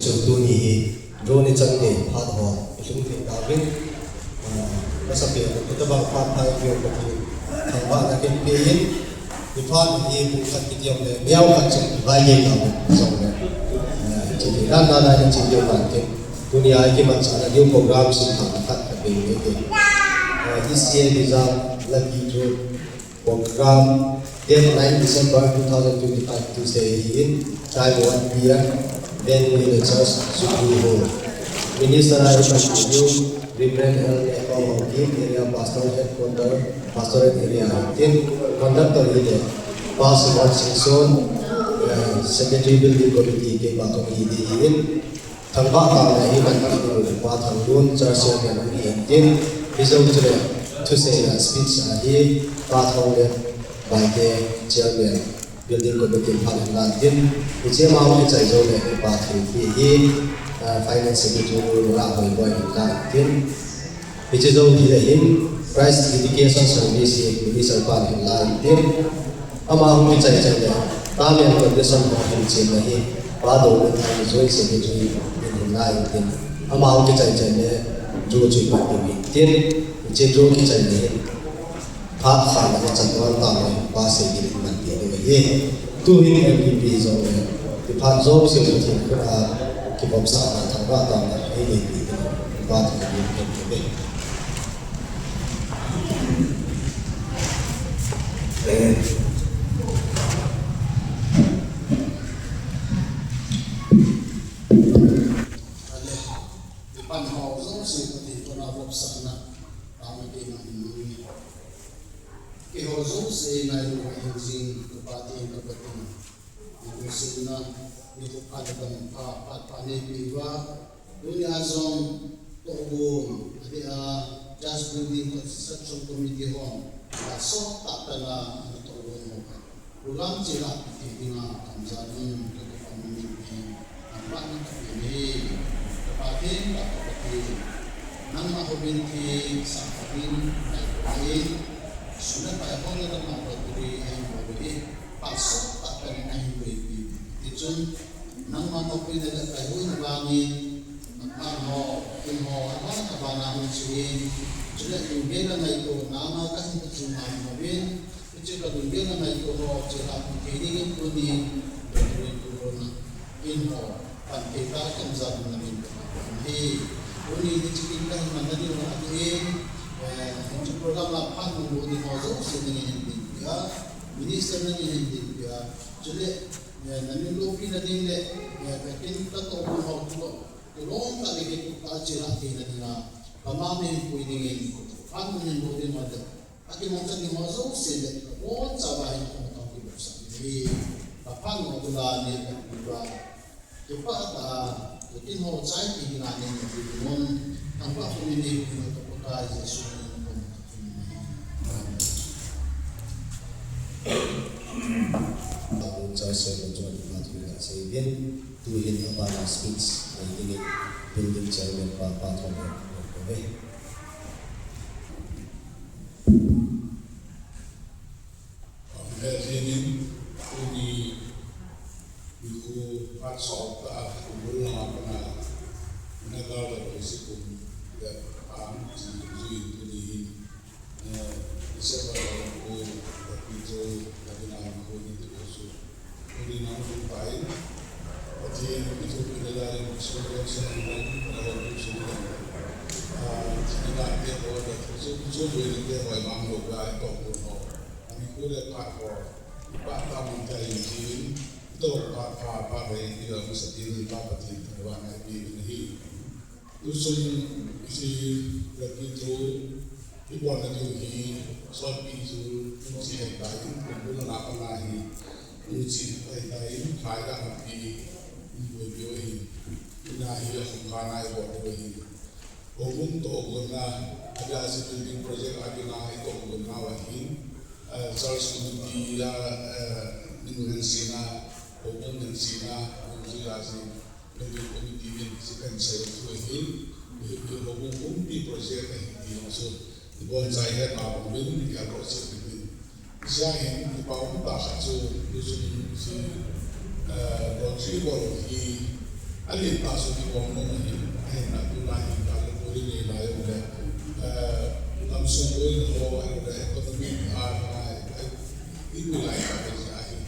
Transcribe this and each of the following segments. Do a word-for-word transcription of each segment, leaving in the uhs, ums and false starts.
Chun tuni hi drone i chan te phat ho i lhung thei tauvin, ah, ka sa pe ka ta bang phat phai ki ka thi thangvahna kin pe in, i phat hi bu khat ki tiam le miau khat chun vai ye ka bu song le, ah, chi ti dan dan dan chi ti ban kin tuni ai ki man sa na new program sin thang khat ka pe ni ke, ah, this year is a lucky draw. Program, date nine December two thousand twenty-five, Tuesday ahin, time one P M, venue in the church, Jubilee Hall. Minister ahi, Reverend L. Ekong Haokip, Area Pastor, Headquarter, Pastorate Area, tin, conductor hi le, Pastor Singson, eh, Secretary Building Committee, kei pa committee hi in, Thangvah taona hi man kit u Pa Thanglun, Church Chairman ahi in tin, hi jou chule thuseina speech ahi Pa Thonglun Baite, Chairman, Building Committee phat in lan tin, hiche ma hung kichai jou le Pa Thilpi hi, ah, Finance Secretary nu Nula Hoiboi in lan tin, Hiche jou hi le hin, Christ Dedication Service hi Minister pan hin la in tin. Ama hung kichai chai le, term and condition ho hin chin le hi, Pa Domin Thang Joint Secretary in hin la in tin. Ama hung kichai chai le, draw chu pat in tin. Hiche draw kichai le hin, phat khat le chan wan ta le, Pa Sei in man ti le hi. Tu hin M P P jong le, ti phat jong se le, ti kura, ki bom sa na thang ra ta na, ei le ti, pa ti ni, ti ni. Ale, ti pan ho jong se ko ti ko na bom sa na, ta ma ti na ni ni. Keiho jouse nailu a hin jing, ka Pa Pathen, ka Pathen. Nailu sena, nikho pha le dam pha, phat pha neipe uva. Tunia jong tohgon, adeh a, Church Building Construction Committee hon, asot tah pena, ana tohgon uva. Program chilhah thei dinga, kamjat in, ka kipa min in, nangma na ka pe in, ka Pathen, ka Pathen. Nangma houbung thei, sa ka min, nai ko in, sum le pai hon le nangma ko turi, ahin bol in, pasot tah pena ahin bol in. Tichun, nangma ko pui le pai hon vangin, nangma ho, kin ho, ama ka bana hon chuin, chule lunggel le ngaito, nangma ka hin ka chunga mo in, Hiche ka lunggel le ngaito ho, chilhah thei dingin tunin, Reverend Pu Rona in ho, pan thei tah kamjat in namin ka pah in ahi. Tunin hiche kin kahin man na ding ho ahin, eh, hiche program a phat nung lou ding ho jouse nangin hin dinpi a, minister nangin hin dinpi a, chule, eh, namin loupi na ding le, eh, ka kin ka tohgon ho, kilom tah le kitup tah a chilhah theina dinga, ka ma min pui dingin, phat nung hin lou ding ho le, Akimangcha ding ho jouse le, kabonchauva hin kahung kibopsah in ahi. Ka phat nung Tuna ni ka pu ba, ke pa ta, ke tin ho chai ki na ni ni ki mon, ang pa ku ni ni ku na ka pa ka Jesu ni ni ku na ka pu ni. Amen. Abu chai se ko jo ni ma tu ka se bien, tu hin apa na speech, ni ni building chairman pa pa tu ni ko ve. Amen. Tuni nikho phat sot tah a kum bul langa pat a, na kal da lo si kum le pang chi jui tuni hin, eh, December langa ko, Pathen chu, na dinga nikho ni tu ko su. Tuni nang kum pai, Pathen ni tu ko le la ni su ko su ni nang, na ho ni su ni nang. Ah, chi ni nang te ko, da su, su ni te ko, mang lo ka, ko ko ho. Ani khu le phat ho, phat tam in ka in chin, to phat pha pha ve ki la mu sa tin pa pa tin ta wa na bi ni hi. Tu sun si la ki tu, i bon na tu hi, so pi tu, tu si hai ta in, tu tu na pa na hi, tu si hai ta in, khai da ha pi, in bo yo hi, na hi ya khum ka na i bo yo hi. Houbung tohgon na, adia si building project a dinga i tohgon na uva hin, eh, church committee a, eh, ning hen sina, houbung hen sina, houbung ji a si building committee ning si kan sai tu hin, i, i houbung pumpi project a hin ti so, i bon sai he pa houbung ya project hin. Sia hin, kipa um tah khat chu, tusun si, eh, Rotary bol hi, a lin tah chu kibol nom ahi, ahinla tulai hin, ka le puri nei lai um le, eh, lam sung ui ho, ahi le economy a, a, a, i pui lai ka le sia hi,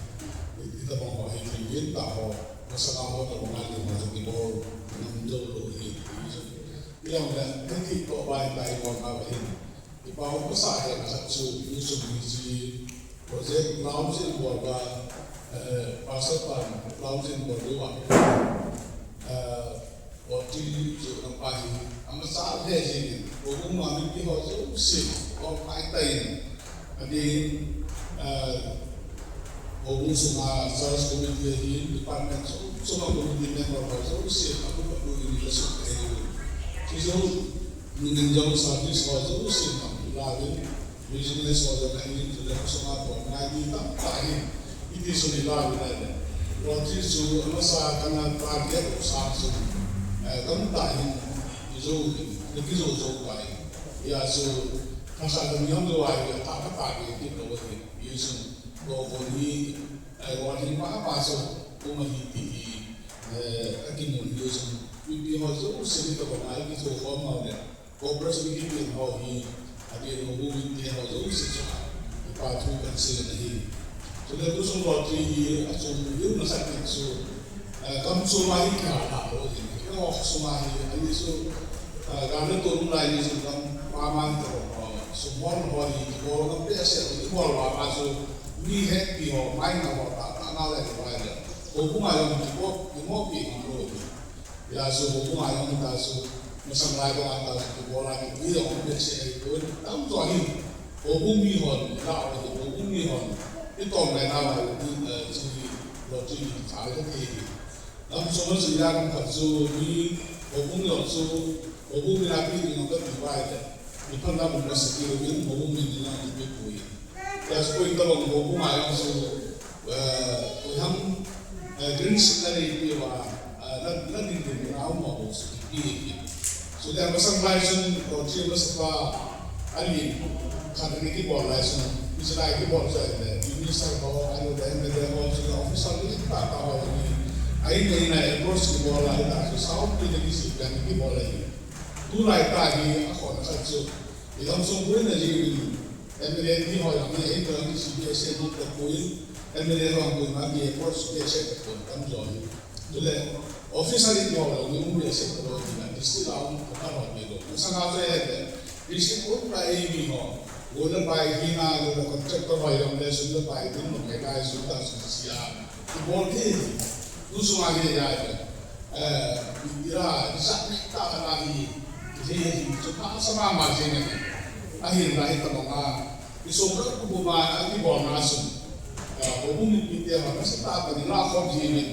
i, i tabang ho hi, tin lin tah ho, masanga ho tabang a lin ho chu kibol nom deu lou hi, i chu. I lam le, hiti toh bai tai bol na hin. Kipa um masa hena khat chu, tu sun hi chi project lounge in bol ba, eh, pastor pan lounge in bol ba, eh, Rotary chu na pa hi, amasa le jing in, ko um ma mi pi ho chu si, ko pai tai in, adin, eh, Houbung sunga church committee ahin, department sung, sunga committee member ho jouse, abu abu in la suk ahi. Chujou, nungin jong service ho jouse, abu la in, business ho jong ahin, chule sunga ko ngai ni tamtah ahin. Iti suni la in ahi. Rotary chu amasa kana target u sa chu, eh, tamtah ahin, ijou, ijou jou pai. Ya chu, kasa dang yong jo ai, ta ka target ki lo ahin. Ijou. Tohgon hi, eh, wan hin mama chu, um ahi ti hi, eh, akimun hi jong, mipi ho jouse hi tabang a ikithokhom ho le, cooperation kiti ho hi, adin ho bu mite ho jouse chu, ipa thu kan sei na hi. Chule tu sung Rotary hi, achom diu na khat chu, eh, kam chom a hi kihal lou hin, kihal sunga hi, ani chu, eh, gan le tolnung lai ni chu kam pa man to, eh, sum hon ho hi, kibol ngam behseh, kibol vang a chu, Mi happy ho, mai na ho, ta, ta na le, vai le. Houbung a jong kibol, kibol pi ngam lou. Ya chu houbung a jong ta chu, masang lai bang a ta chu kibol a, kibol a jong behseh ahi pon. Tamjo hin, houbung mi hon, la ho, houbung mi hon. I tom le na vai, i, eh, chi, lo chi, cha le ti. Lam sung a chu ya lam khat chu mi houbung jong chu, houbung mi na pi ding jong ka ti vai te. Mi phan na bung ka sa ki houbung, houbung mi ni na ti pi pui. Ya chu pui tabang houbung a jong chu, eh, pui ham, eh, green signal pi va, eh, na, na ding ding na um ma bo chu pi pi. Chule masang lai chun, Rotary masapa, ani, khat ani kibol lai chun, hiche lai kibol chu ahile, minister ho, ahilou le M L A ho, chule officer ni tah tah ho ani, ahin ahin a approach kibol lai tah chu, sao pi le kisi pen kibol lai. Tulai tah hi, akhon khat chu, i lam sung pui na ji min, M L A ni ho jong ni, ahin ahin kisi pi ase nu ta pui, M L A ho pui ma pi approach pi ase ta pui, tamjo hi. Chule, officer in ho lo, ni um le se ko lo, ni na, district a um, ko ka lo, ni lo. Ko sanga to ye le, district ko pa e mi ho, ko le pai hi na, ko le contractor ho, yong le sun le pai, tin lo, me kai sun ta sun sia. Ko bol thi, tu suma hi ya le. Eh, ira, isa ni ta ka na hi, hi, hi, chu pa sa ma ma je ne. Ahin la hi ta ma ma. I sung ka ku bu ma, a ki bol na sun. Houbung mipite ho nasatah in la khom jing in.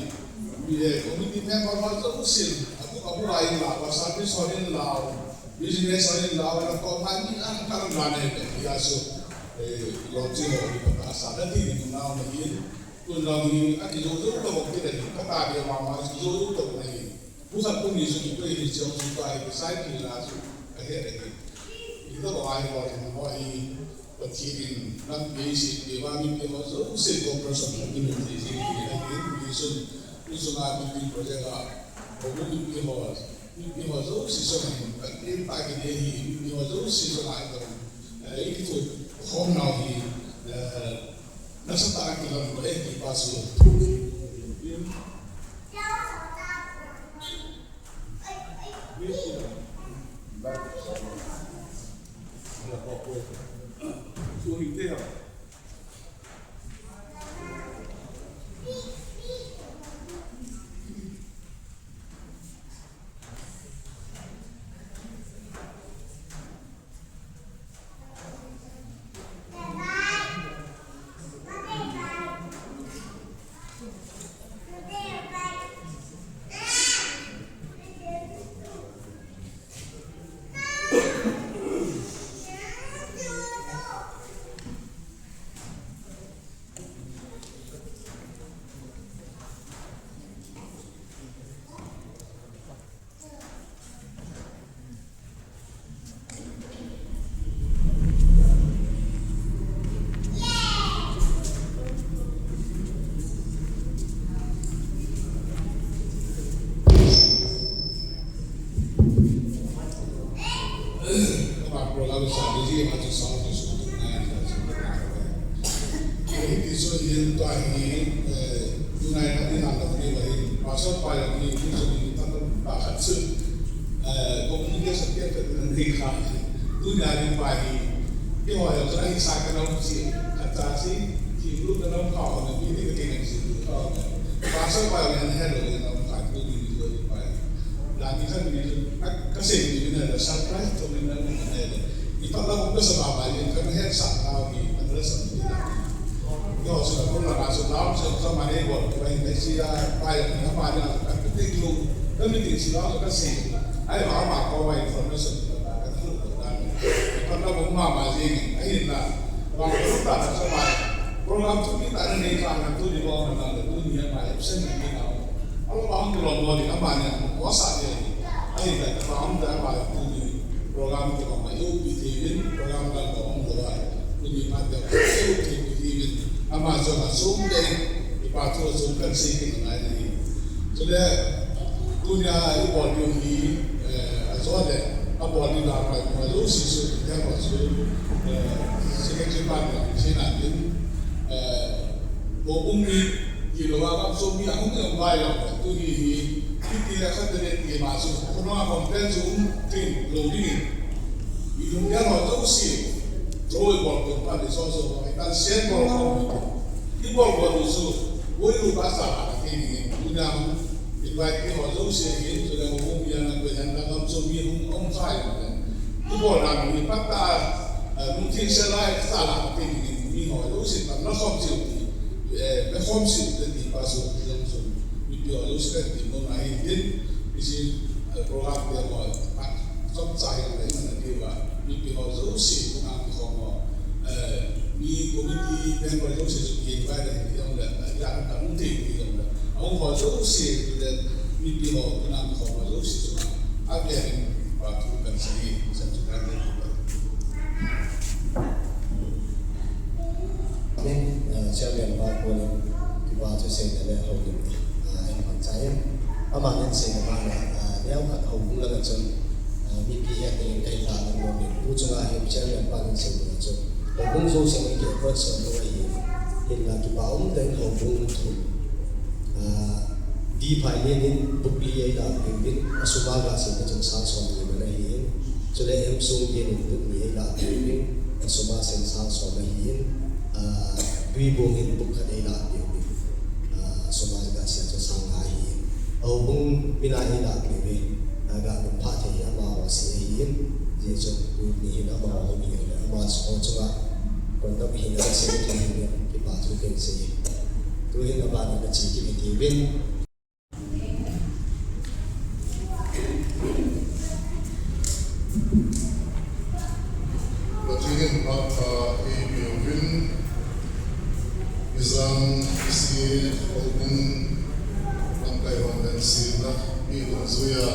Mi, eh, committee member ho jouse, abu, abu a in la, pastor mission in la, business ho in la, na ko ma ni ang karam la ne, ya so, eh, lo chi ho ni pa sa na ti ni na ma ni. Tun la ni a ki jo jo to ko ti ni, ka ta de ma ma jo jo to na ni. Pu khat pu ni su ki pu ni chong su ta hi sai ki la su a he de. Ni to ai ho ni ho hi Pathen in lampi eisem peh uva mipi ho jouse cooperation a kimu thei jing hi ahi. Mission, mission a mipi project a, houbung mipi ho, mipi ho jouse chunga hin, ka tin ta ki de hi, mipi ho jouse chunga hin, eh, i ki thu khom nau hi, eh, nasatah a kilam ko e kipa chu. Ama program sa busy, ama chu sound chu suh tum nai, tua chu tum nai. Hiti chun hin tua hi, eh, tunai a ni han lo ni va hin, Pastor pa jong hi, tu chun hin, ta ta khat chun, eh, communication ke ta ni kha. Tunia ni pa hi, keiho jong chu ahi sa ka nom chi, khat cha chi, chi lu ka nom kha ho na, mi ni ka ke na chi lu kha ho na. Pastor pa jong hin hello ni nom kha, tu ni ni lu ni pa hi. Lani khat ni, ka, ka sei ni na, surprise to ni na, ni na. Ipat lam ka sa ba ba yin, ka hetsah nau hi, ka sa ni na. Yo, so na, kung na, so na, so, so, ma, ni, bo, ka, ni, si, ya, ba, ya, ni, ma, ni, ka, ka, ti, lu, ka, mi, ti, si, na, ka, si. Ai, ma, ma, ko, ma, information, ka, ka, ka, ka, ka, ipat lam, ma, ma, yin, ai, na, ma, ka, ka, ka, so, ma, program tu, kita, ni, ka, na, tu, ni, bo, na, na, tu, ni, ma, absent, ni, na, Ama hung kilom mo ding, ama ni mo sa ding. Ahi ta, ama hung ta, ama tu ni program kilom ma, U P T V, program kilom mo ding. Tu ni ma ta, U P T V. Ama jo ma sum de, ipa tu sum kan si ki ngai ni. Chule, tunia ibol diu hi, eh, ajo le, abol diu la ma, ma lu si su, ya ma su, eh, secretary pa ni, si na din, eh, Houbung mi, kilou a gamsung mi ahung um ngai lou, tuni hi, hiti a khat le ti ma chu, kono a compare chu um tin lou ding in. I lung ya lou jouse, jouse bol kon pa le so so, i tan sen bol kon. I bol kon chu, woi lu ba sa ba ti ni, u na, invite ho jouse hi, chu le houbung mi a na ko yan na gamsung mi hung um khai lou. I bol na mi pa ta, eh, lungthim sel lai sa la ti ni mi ho jouse ta na som chiu ti, eh, na som chiu ti pa su jong su. Mipi ho jouse ka ti mo na hi tin, isi, eh, program te ho, pa, som sa hi le na ti ba. Mipi ho jouse ko na ti ho mo. Eh, mi committee member jouse su ti ba le jong le, ya ka lungthim ti jong le. Ahung ho jouse le mipi ho ko na ti ho mo jouse su. Again, pa tu kan sa hi, sa tu kan le. Amen. Ah, Chairman pa ko ni, kipa chu seina le houlim, ah, in pang chai. Ama nen seina ma le, ah, neo khat houbung la chun, ah, mipi het nin kai ta na mo min. Pu chunga hi Chairman pa nen seina chun. Houbung jouse nin ke ko so lo hi. Hin la kipa um ten houbung thu. Ah, D. Phailien in book li ei la peh uvin, a sum a ga sim na chun sang som ni man ahi in. Chule M. Songgen in book ni ei la peh uvin, a sum a sim sang som ahi in. Ah, Tuibong in book khat ei la peh uvin, ah, a sum a ga sim chu sang nga ahi in. A houbung min a ei la peh uvin, ah, ga lum pha thei hi amaho si ahi in. Jeh chun book ni hin amaho ni le ama chu chunga kon dam hin a si ahi in, kipa thu ken sei. Tuhin aban in achi kit uvin. Pathen in phatah a eipeuvin, ijat isi houbung lamkai hon dan sina mi lungjuiya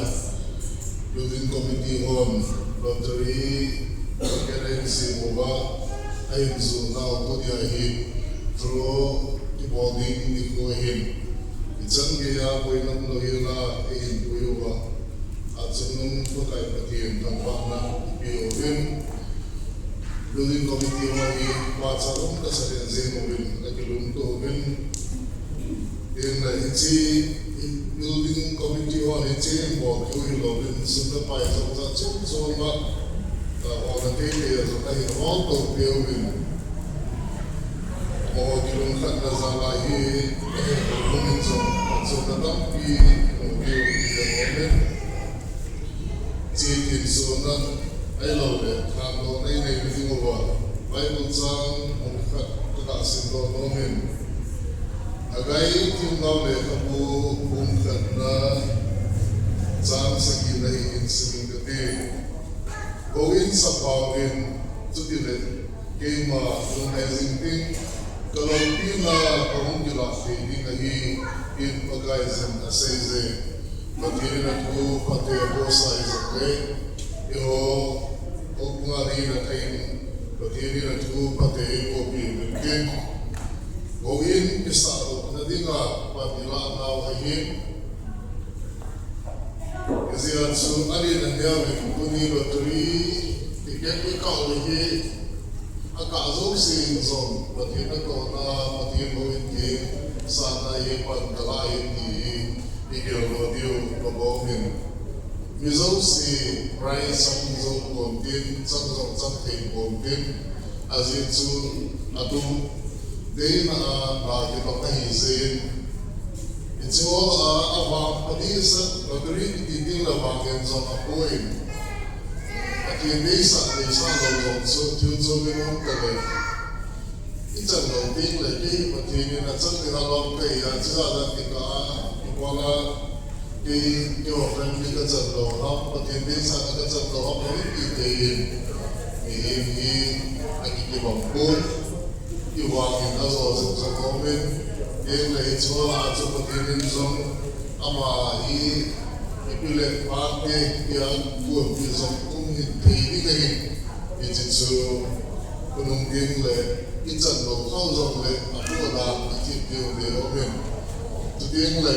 Building Committee hon lottery ticket ahin sem uva, ahin jona u tunia hi draw kibol ding nikho ahin, ichan geiya boina umlou hela eihin pui uva, achungnung Pakai Pathen thangvahna ipeuvin. Building Committee ho hi pachat um kasa den jeng uvin, akilungto uvin. Hinla hiche Building Committee hon hiche hin bol keu hilouvin, sum le pai jong jat chom chom a, ah, holna teitei a jong ahin hol to peuvin. Amaho kilungkhatna jal a hi, ahin hung in jong, phatchomna tampi hung peu hi aum in. Hiche tin sona ahilouleh, thandohna inei ding uva, Bible chang mun khat kaga simdoh nom in. Haggai themgao lekhabu bung khatna chang sagina hi hin sim inge kati. Houin sappao in, chutileh keima lunglhai jing ding, kaloupina kahung kilah thei ding ahi, tin Pakaiyin aseiye. Pathen in athu phatthei abohsah hijongle, eiho, houbung a ding in athah in, Pathen in athu phatthei eibohpeh uvin tin, houin kisahdohna dinga pan ilah nau ahin, hijeh chun ahin aneo in tuni lottery ticket ikah u hi, akah jouse in jong Pathen natohna, Pathen houin kisahna hi pan kalah in ti hi igel lou diu kabol in. Mi jouse prize achang jou pon tin, chang jong chang thei pon tin, ajeh chu atum deina a na kitong ahi jeh in. Hiche ho a, avang pha ding sah, lottery kiti ding le vang ngen jong apoi. Pathen deisah, deisah lou jong chu, thil chu mi nom tale. Ichan lou ding le, kei Pathen in achan ding alom kahi a, chujeh a dan kikah a, ibola, kei, keiho family kachan lou ham, Pathen deisah kachan lou ham, lou iti tei in. Mihem hi, akikibang pon. Ivang in ajo jing jong aum in, hinla hiche ho a chu Pathen in jong ama hi ipi le phat te, ipia gon pi jong um hin thei ding ahi. Hiche chu khonung ding le ichan lou khah jongle apoh dan akit diu le aum in. Chuteng le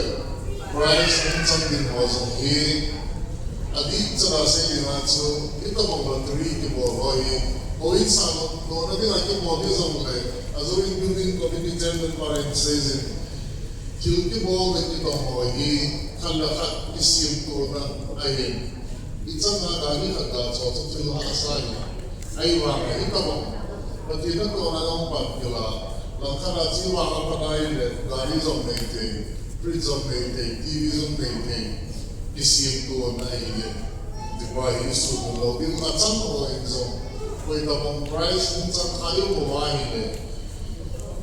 prize hung chang ding ho jong hi, adih chan a sei ding a chu, hitobang lottery kibol ho hi, houin sahdohna dinga kibol hijongle, ajou in building committee chairman pa in aseiyin, thil kibol le kitong ho hi, khat le khat kisemtohna ahin. Ichan a gari khat ga cho chu thil hahsa ahi. Ahivang a hitobang Pathen natohna jong pan kilah, langkhat a chu vang apha nai le, gari jong nei thei, fridge jong nei thei, TV jong nei thei, kisemtohna ahi. Tipa hi isuhmil lou ding, achang ho in jong, koi tabang prize hung chang kha imu uva ahile,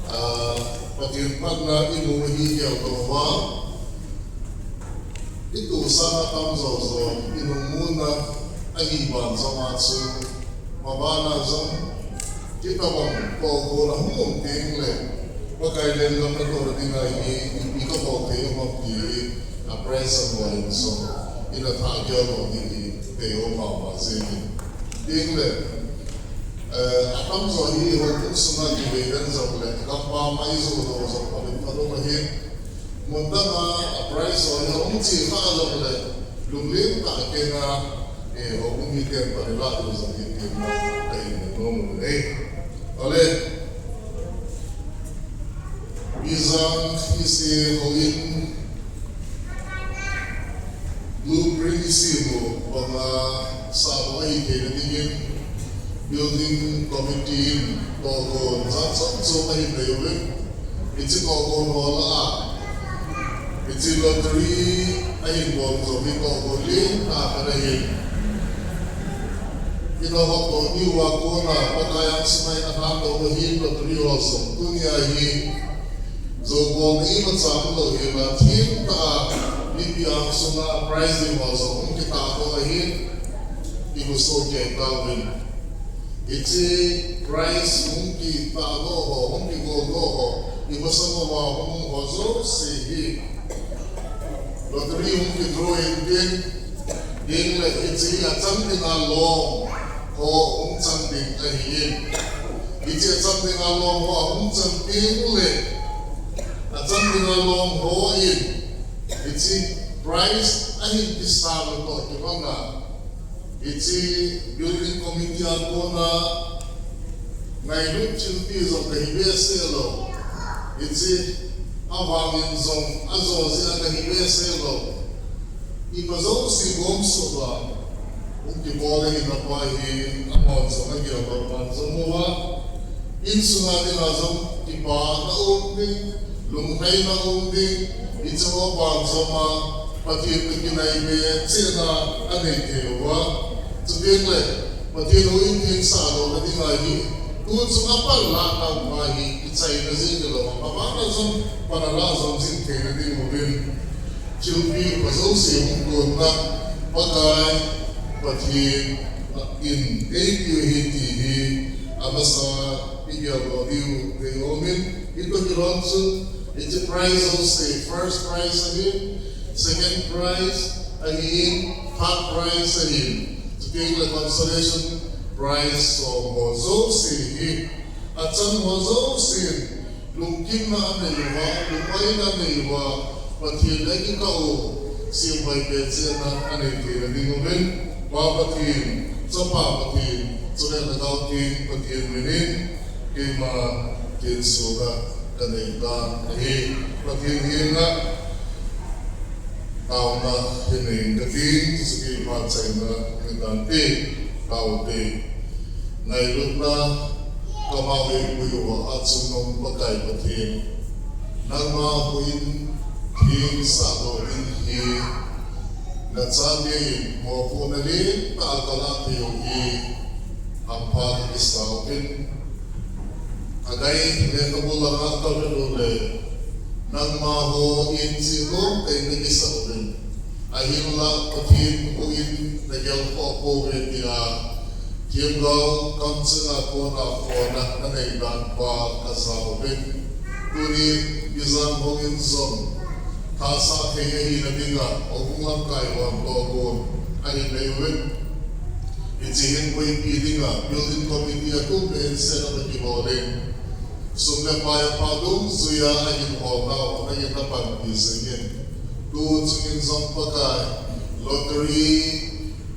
ah, Pathen phatna imu hi igel lou uva. Itoh sanga tamjo jo, inung muna ahi ban jong a chu, maban a jong, hitobang kolkol ahung um teng le, Pakai lenggam natohna dinga hi, ipi kabol thei um ham ti hi, a prize a bol in jong, ina thah gel lou ding hi, teiho mama jeng in. Teng le, eh, atamjo hi houbung sunga kivei den jongle, gampam a ijo lou jong, phabep phalou ahi. Mun dang a, a prize ho hi hung che kha jongle, lunglen tah a kei a, eh, houbung miten pan ilah diu jong hi tin, ahin nom u ahi. Ole, Bijang isi houin blueprint isem u banga sahdoh ahi theina dingin building committee in tohgon jat chom chom ahin nei uvin, hiche tohgon ho lah a, hiche lottery ahin bol jong hi tohgon lentah khat ahin. Ina hopdoh diu a kona Pakai angsunga ina lhandoh u hi lottery ho jong tunia hi Jobol ni ima chang lo hi la thim ta a, mipi ang sunga prize ding ho jong hung kitah doh ahin, i guso kei tauvin. Hiche prize hung kitah doh ho, hung kigol doh ho, i masang uva hung ho jouse hi lottery hung kidraw in tin, ding le hiche a chang dinga lom ho hung chang ding ahin. Hiche a chang dinga lom ho hung chang ding le, a chang dinga lom ho in hiche prize ahin kisan toh kibanga, hiche building committee a kona ngailut thilpi jong kahi behseh lou. Hiche avangin jong ajo jeh a kahi behseh lou. Ima jouse gom suh uva hung kibol ahin, apa hi amahon jong agel bang bang jong uva, insunga dinga jong kipana um ding, lunglhaina um ding, hiche ho bang jong a Pathen toh kinai be chehna anei thei uva. Chuteng le Pathen houin thengsah louna dinga hi, tu chunga pan lah nau pa hi kichaina jing hilou, abana jong pan alah jom jing theina ding uvin, thilpi pha jouse hung tonna Pakai Pathen in eipeh u ahi ti hi amasa i geldoh diu dei umin, hitoh kilhon chu hiche prize jouse, first prize ahin, second prize ahin, third prize ahin, chuteng le consolation prize ho jouse hi, achang ho jousen lungkimna anei uva, lungoina anei uva, Pathen le kikah u, simhoi be chehna anei theina ding uvin, Pa Pathen, Chapa Pathen, chule Lhagao Theng Pathen minin, keima kinsona kanei tan ahi. Pathen henga taona hinei kating, chuche kipah chaina nitante, taote. Ngailutna kama veipui uva achungnung Pakai Pathen, nangma houin thengsah louvin hi, nachate in mopohna lentah kalah thei u hi hampha kakisa uvin. Agai lekhabu langa kavet u le, nangma houin cheh nom tah in nakisah uvin, ahinla Pathen houin nagelkhoh pouve tia themgao kamcheng a kona phona nanei dan pha kaja uvin. Tuni Bijang houin jong thasah thei ahina dinga houbung lamkai hon tohgon ahin nei uvin. Hiche hin boipi dinga building committee a kum le in set up akibol in, sum le pai apha dungjuia ahin holnau ahin napanpi jingin, tu chungin jong Pakai, lottery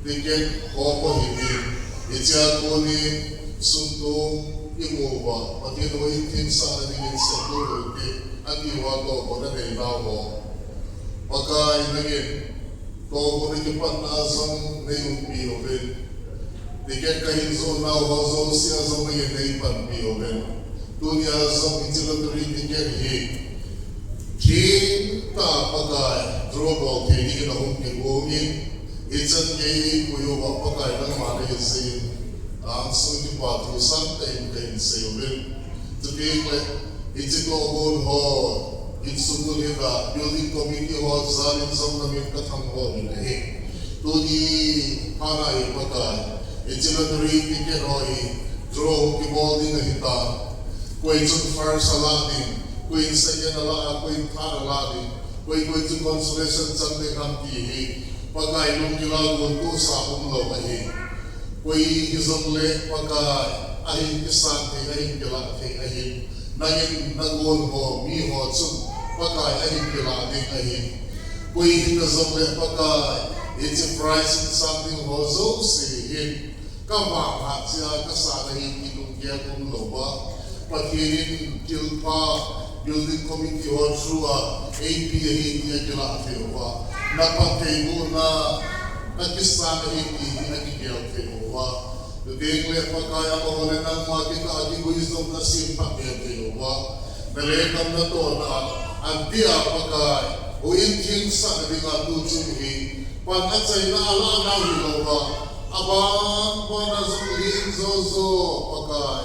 ticket ho po hitin, hichea konin sum tum imu uva, Pathen houin thengsahna dingin sep lut u hite, ati uva tohgon anei nau ho, Pakai, nangin tohgon kipatna jong neiumpi uvin, ticket kahin joh nau ho jouse a jong nangin neipanpi uvin. Tunia jong hiche lottery ticket hi themtah Pakai, draw bol thei dingin ahung kigong in, hichan gei eipui uva Pakai, nangma nahin seiyin, angsung kipathu sangtah in kahin sei uvin. Chuteng le hiche tohgon ho, insung u hina building committee ho jalin jong namin kathangvah uvin ahi. Tuni phat a hi Pakai, hiche lottery ticket ho hi draw hung kibol ding ahitan, koi chun first alah ding, koin second alah a, koin third alah ding, koi koi chu consolation chang ding ham ti hi Pakai, lunggil a gontohsa umlou ahi. Koi hijongle Pakai, ahin kisan thei, ahin kilah thei ahin, nangin nagon ho miho chun Pakai ahin kilah ding ahin. Koi hita jongle Pakai, hiche prize in sang ding ho jouse hin kavangphat cheh a kasan ahi ti lunggel umlouva, Pathen in thilpha building committee ho through a eipeh ahi ti akilah thei uva, naphattheibohna kakisan ahi ti hi akigel thei uva, chuteng le Pakai, amaho le nangma kikah a kiguijopna semphat be thei uva, nalekam natohna a, antia Pakai, houin thengsahna dinga tuchung hi pan achaina alah nau hilouva, aban bana jong len jojo Pakai,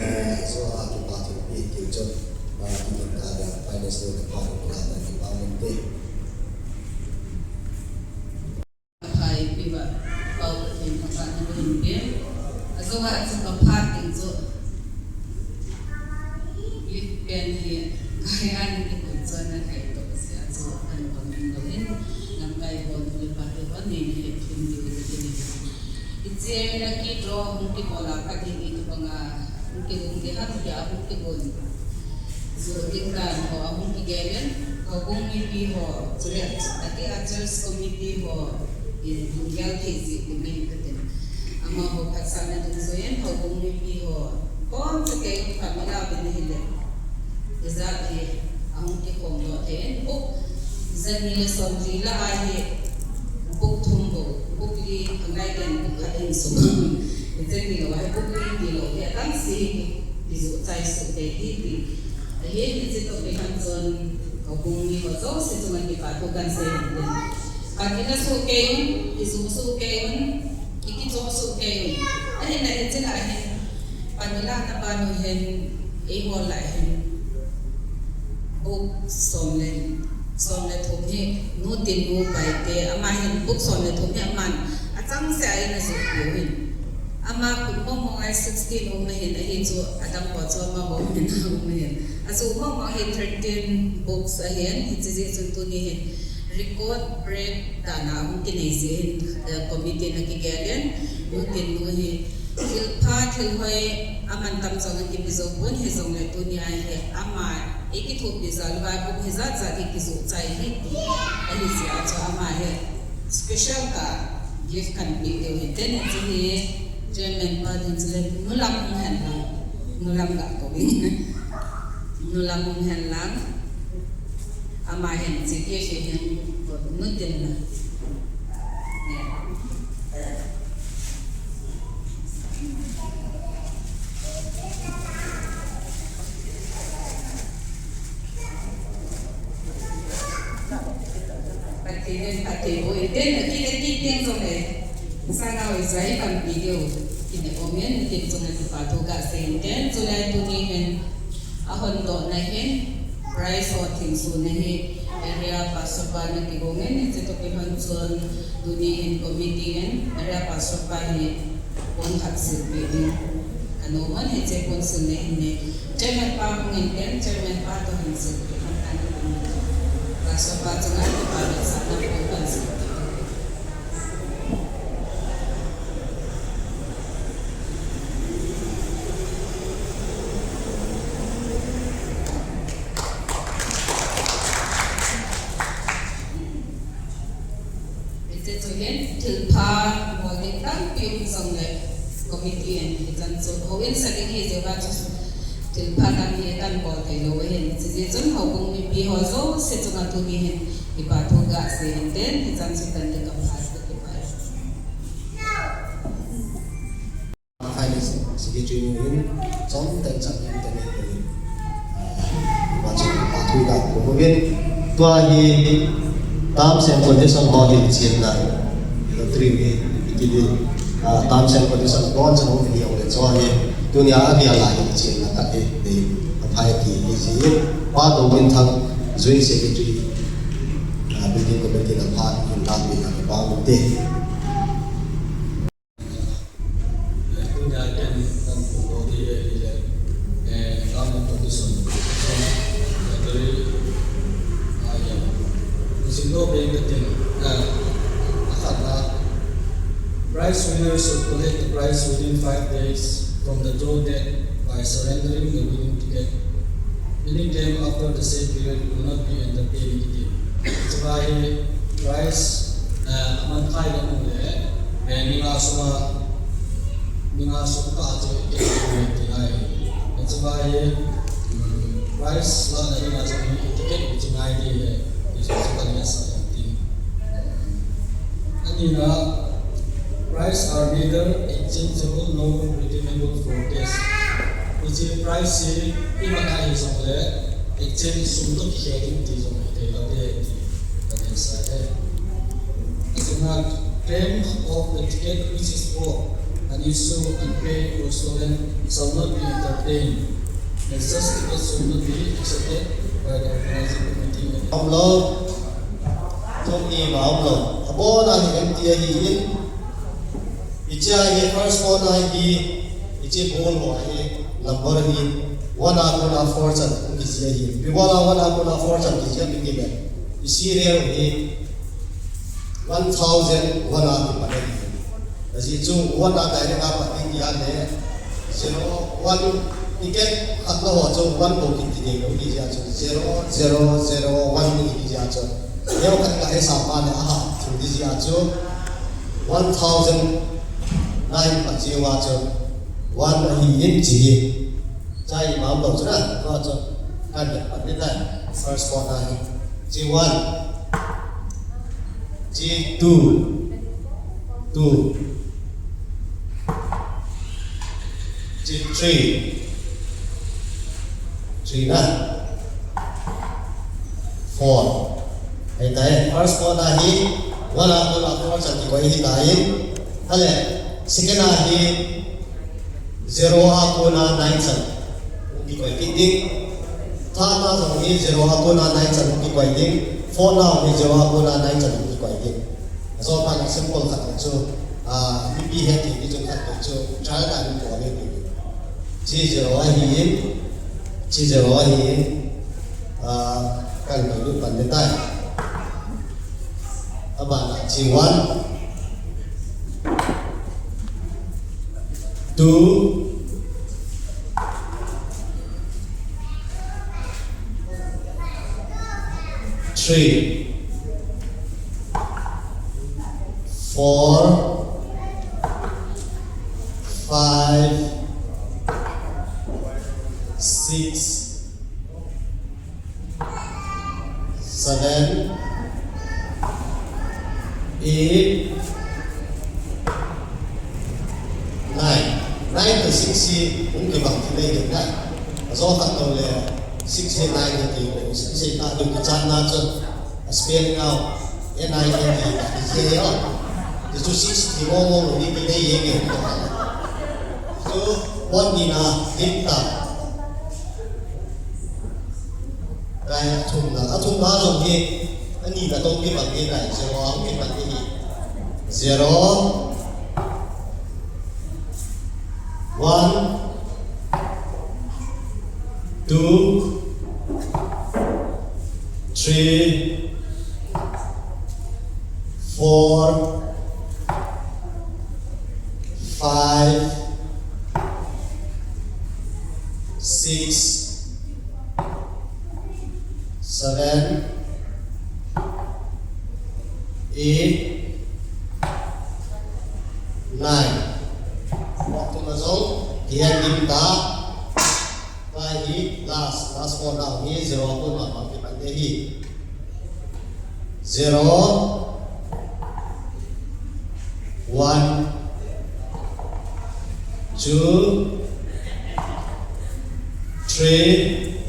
Eh, so a kipa thupi ti chu, ah, kipa ta da, finance lo ka pa ko la ta kipa min te. Aphai piva, pau ka tin ka pa ni hin pe. Ajo ha chu ka pa tin chu. Lip pen hi, kaya ni ki kun chu na kai to si a chu kan pa min lo hin. Nam kai bon lip pa te bon ni ni hin tin di u ti ni. Iche na ki draw hung kibol a ka ding itu banga, hung kibol ding ham dia hung kibol. Chu ding dan ho a hung kigel in, houbung mipi ho, chule, ati a church committee ho, in hung gel thei ji ding in ka tin. Amaho phatsahna dungjuiyin, houbung mipi ho, kon sa kei hung pamela bin hile. Ijat hi, ahung kikhom doh thei in, book jani le somli lah a hi, book thum bou, book li, angai ten book khat in sum. Ijat ni lo, book li ni lo, hi adang si, iju chai su te ti ti. Ahin, ijat toh kihan chun, houbung mi ho jouse chunga kipa thu kan sei in tin. Pan ina su kei un, iju su kei un, iki jo su kei un. Ahin, ahin, ijat ahin. Pan ina na pan u hin, eiho lah hin. Book som le, som le thum hi, Nu Tin Nu Pai te, ama hin book som le thum hi aman achangseh a eina jot peh u ahin. Ama kum mong mong a hi sixteen um ahin, ahi chu adang ho chu amaho min a um ahin. Ajot mong mong hi thirteen books ahin, hiche jeh chun tuni hin record break dan a hung kinei jeh hin, eh, committee in akigel in, Nu Tin Nu hi thilpha, thilhoi, aman tam chong a kipe jou pon, hijongle tuni a hi ama eikithopi jal uva book hijat jat hi kijot chai ahi ti ahi jeh a chu ama hi special tah a gift kahin pe diu ahi. Then hiche hi chairman pa din chule Nu Lam hung hen lang, Nu Lam ga kou in. Nu Lam hung hen lang. Ama hin hiche gift hi hin Nu Tin Nu. Pathen in phatthei boh in, then aki le ki teng jong le, sanga hoi jai tampi deu, kine ong in, kin jong le kipa thu gasei in, then chule tuni hin, ahon dohna hin, prize ho thengsohna hi, area pastor pa na kigong in, hiche toh kilhon chun, tuni hin committee in, area pastor pa hi, pon khat silpeh ding. Anom in hiche pon silna hin ne. Chairman pa hung in, chairman pa toh hin silpeh hon tan. Pastor pa chunga kipana sa na pon kan silpeh. Hiche chu hin thilpha bol ding tampi um jongle committee in hichan chu houin sa ding ahi jeh uva chu thilpha tam hi kan bol thei lou ahin. Hiche jeh chun houbung mipi ho jouse chunga tuni hin kipa thu gasei in, then hichan chu kan ding kapha chu kipa. Finance Secretary nu in, chomtah in chang in, tah in, ah, ma chu pa thu ga ko uvin. Tua hi terms and condition ho hi chenna. Lottery hi, iti di, ah, terms and condition don chan ho hi ho le cho hi. Tunia a dia la hi chenna ta hi, hi, a phai ti hi ji. Pa to min thang, Joint Secretary, ah, Building Committee na pa, in ta pi na pa mu te. Tunia ken kan pungdoh ding ahile, eh, terms and condition, eh, very, ah, yeah. Hung simdoh ding katin, eh, akhatna, prize winner should collect the prize within five days from the draw date by surrendering the winning ticket. Any claim after the said period will not be entertained, kiti. Hiche va hi prize, eh, aman khai le mu le, eh, mi nga sunga, mi nga sung kah chu i keh ding ahi ti ahi. Hiche va hi, um, prize lahna dinga chu i ticket u chu ngai ding ahi, hichu chu kan nasa ding tin. Anina, prize are neither exchangeable nor redeemable for cash. Hiche prize hi iman a hijongle exchange sum toh kikhel ding ti jong hithei lou ding ahi ti kahin sei e. Athumna, claim of the ticket which is bought, unused, unpaid or stolen shall not be entertained. And such tickets shall not be accepted by the organizing committee. Umlou. Chom ni ma umlou. Abona hi empty ahi in. Hiche hi first kona hi, hiche ball ho hi number hi one a kona four chan hung kijih ahi. Ipi bola one a kona four chan kijih em itile, i serial hi one thousand one a kipat ahi. Ajeh chu one a direct a pat ding ti ahile, zero one, ticket khat lou ho chu one bou kiti ding lou ahi jeh a chu, zero zero zero one kiti jeh a chu. Neo khat ka hesa pa le aha thim ding jeh a chu, one thousand nine pat jeh uva chu, one ahi in chi hi. Chai mam lou chu na, tua chu kan le pat ni ta, first kona hi. Chi one. Chi two. Two. Chi three. Three na. Four. Ahitai, first kona hi, one a kona four chan kikoi ahitai. Ahile, second a hi, zero a kona nine chan kikoi kit ding. Third na jong hi zero a kona nine chan kikoi ding. Fourth na jong hi zero a kona nine chan kikoi ding. Ajou phat na simple khat chu, ah, mipi het thei ding chu khat chu, trial na min bol ding. Chi zero ahi in, chi zero ahi in, ah, kan bol lut pan ding tai. Abana chi one, two, three, four, five, six, seven, eight, nine. Nine to six hi hung kibang thei ding ahi. Ajou khat toh le six hi nine hi ti, six hi ka ding kichat na chu. A spell nau, N I N E, N I N E. Ti chu six ti mo mo ni ti le ye nge. Chu pon ni na, dim ta. Lai a thumna, a thumna jong hi, ani na tong kibang hi lai, zero a hung kibang hi. Zero, one, two, three, four, five, six, seven, eight, nine. Waktu na jong, kihen dim ta. Pai hi last, last four na hi zero a kona bang kipan ding ahi. Zero, one, two, three,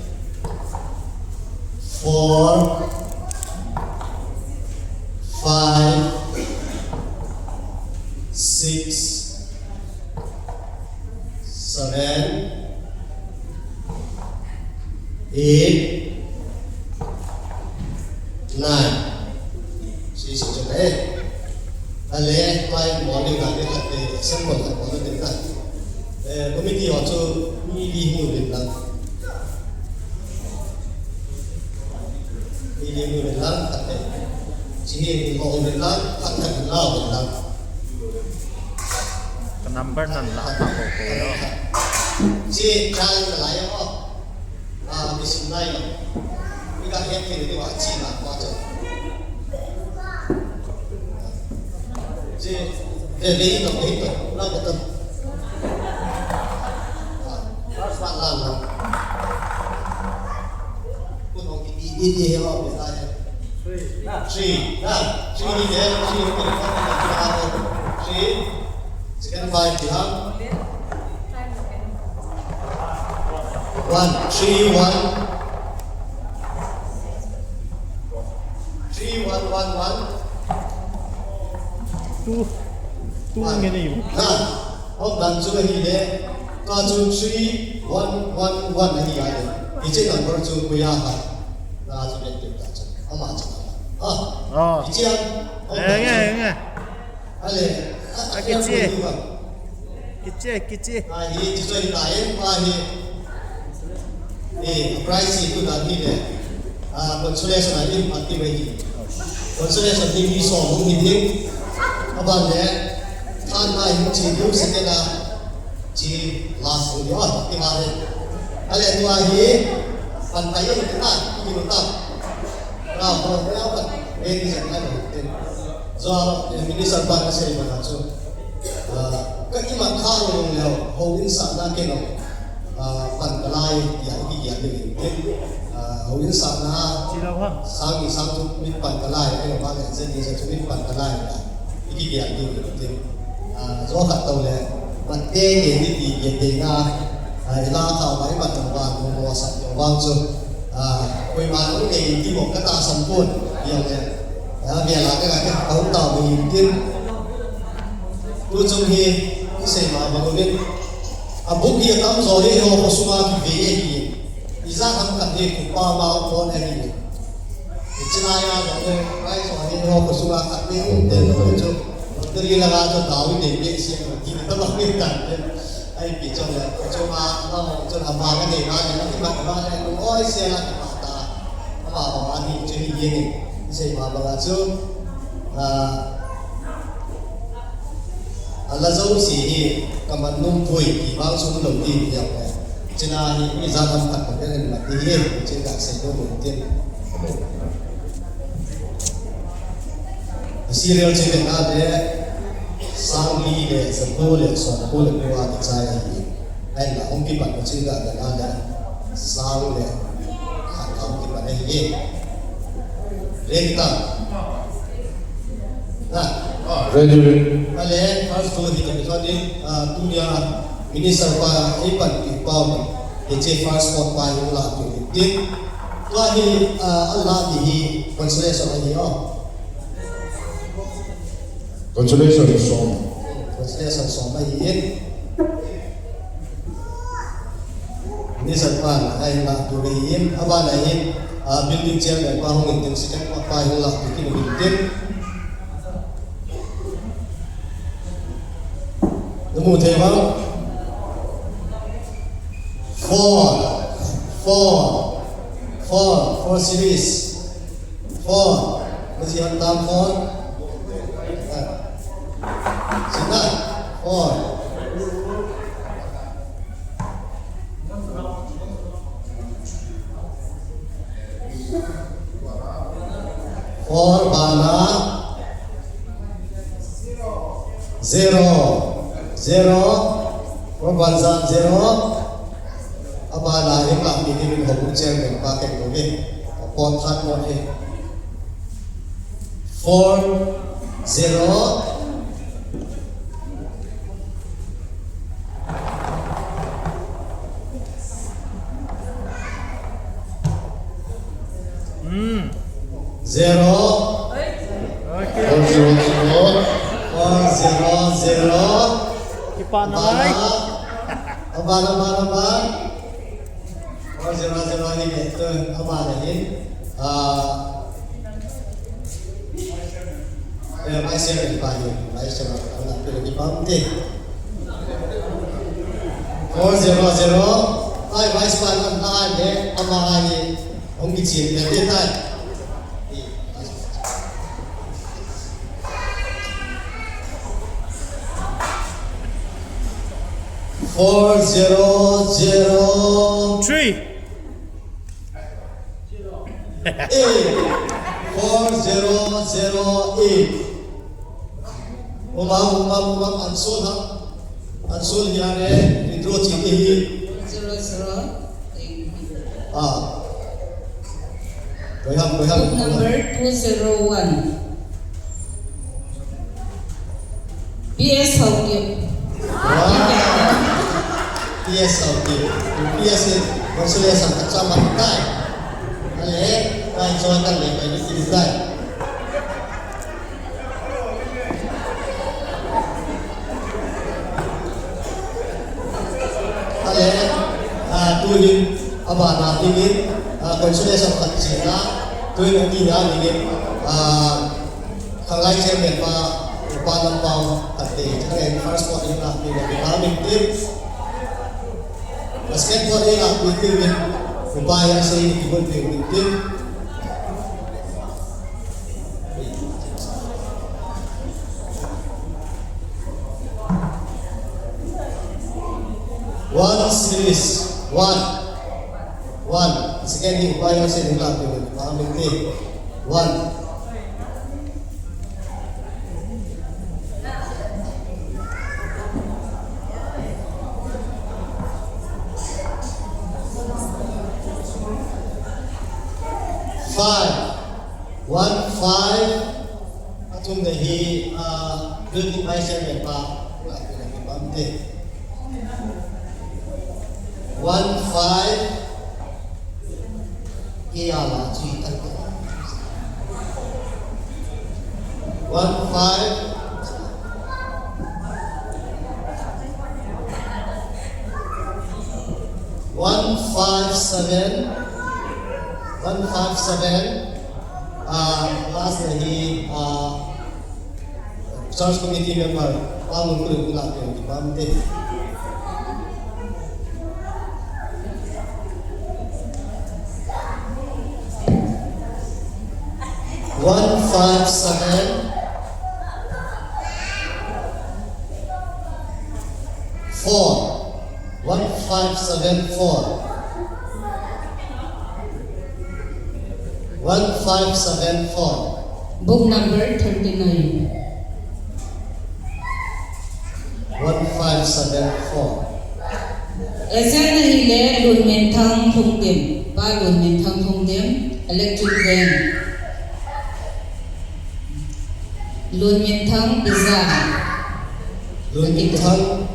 four, five, six, seven, eight, nine. Six, seven, eight. Ale, five, morning, ale, khat te, symbol, khat, morning, te, khat. Eh, committee ho chu mi li hung uvin lang. Mi li hung uvin lang, khat te. Chi hi mi hung uvin lang, khat, khat, la uvin lang. Ka number nan la ta ko ko lo. Chi chang na lai ho. Ah, mi sim lai lo. Mi ka het thei ding a chi na pa chu. Chi, ve ve lo, ve to, la ko to. Ah, first one la lo. Kun hong ki di di di he lo, ve lai. Three, na. Three, na. Three ni de, three ni de. Three. Second five, di ha. One, three, one. Three, one, one, one. Two, two nge ni. Na, hom dan chu hi le. Ka chu three, one, one, one hi ya le. Hiche number chu koi a ha. Na chu le ta chu. Ama chu. Ah. Ah. Hiche an. Hom dan chu. Nge, nge. Ale, a, a, kiche. Kiche, kiche. A, hi, kiche ni ta, eh, pa hi. Eh, prize hi tu dan hi le. A, consolation a hi, party wei hi. Consolation hi, hi so, hung hi ding. Aban le, than na hi, chi, du, second a, chi, last, hung hi, oh, ti ma hi. Ale, tu a hi, pan pa hi, tu na, tu na. Ra, ho, ra, pan, eh, ni, sa, na, tu. Joa, eh, minister pa kasei banga chu, ah, ka imat kha lou leh, houin sahna kei lou, ah, pan kalai, tia i kigel ding in. Ah, houin sahna, sang ni sang thum min pan kalai, ahilou le, jen ni jen thum min pan kalai, i kigel ding in. Ah, joa khat tou le, mat te nge ni ti gel ding a, ah, i la kha mai mat tou ba, mo mo sa tou ba chu, ah, koima hung nei ti mo ka tahsan pon, tia le. A, vel a ka, ka, ka hung tao ve in tin. Tu chung hi, i sei ma bang uvin. A book hi a tamjo hi, ho, ho sunga kive ahi. Ijat ham khat hi khupa ma pon ahi. Ichina ya lo le, rai so ni ho ko sunga khat ni um te lo chu. Teri la ga to dawi de be si ko ki ta ba ni ta. Ai pi chong le, chong a, ma ho chong a ma ga de ma le, ma ga de ma le, lo oi se la ki ma ta. Ma ma ma ni chu ni ye ni. Sei ma ba ga chu. A, A la jouse hi ka man nom poi ti vang sum lo ti ti jong le. China hi mi ja tam tak ka ven ma ti hi, chin ka sei lo mo tin. Serial che na le, sang li le, sa ko le, sa ko le ko a ti chai hi. Ahinla hung kipat u chu ga dan a le sang le khat a hung kipat ahi e. Ready ta? Na? Ready, ready. Ale, first goal hi kami sawtin, ah, tunia minister pa, eh, panpi pa, eh, che first spot pa hi la pi tin. Tua hi, ah, a la di hi consolation ahi, oh. Consolation song. Consolation song ahi in. Minister pan ahi la tu ahi in. Aban ahi in, ah, building chairman pa hung in tin second pa, pa hung la tu kin in tin. Namu thei ba? Four. Four. Four. Four series. Four. Mesti hantam four. Sina. Four. Four bana. Zero. Zero. Four bansan zero. Abana him la mi ni min hong chen men pa ken ko ni. Pot khat mo ni. Four zero. Hmm. Zero. Okay. Four zero zero. Four zero zero. Kipa na. Abana, abana, abana, abana. Four zero zero hi le tu, abana hi. Ah, eh, vice chairman pa hi, vice chairman pa hi, pila ni pam te. Four zero zero. Ai, vice pa na, na le, abana hi. Hung kichim le te tai. Four zero zero. Three. Eight. Four zero zero eight. Uma, uma, uma, answer ha. Answer hi are, withdraw chi te hi. Zero zero. Ah. Koiham, koiham. Group number two zero one. P S Haokip. Wow. P S Haokip. P S, congratulations, kacha man tai. Ale, kai join kan le, kai ni tai. Ale, ah, tuhin, abana dingin, ah, consolation khat china, tuhin ani na dingin, ah, khanglai chairman pa, upa lampang khat te, chana first spot in la, ni na, ni na, ni tip. Basketball in la, ni tip, upa yang sei, ni tip, ni tip. One series. One. One. Second ni upa yang sei ni la pe ni. Paham ni? One. Five. One five. Athum na hi, ah, building vice chairman pa, la tu na ki pam te. One five. Ke a la chui tal ko. One five. One five seven. One five seven. Ah, last na hi, ah, church committee member, Pa Lungkul in la pe, Pa Mte. One five seven four. One five seven four. One five seven four. Book number thirty-nine. One five seven four. Agent ahile Lunminthang Lhungdim, Pa Lunminthang Lhungdim, Electric Van. Lunminthang Biza. Lunminthang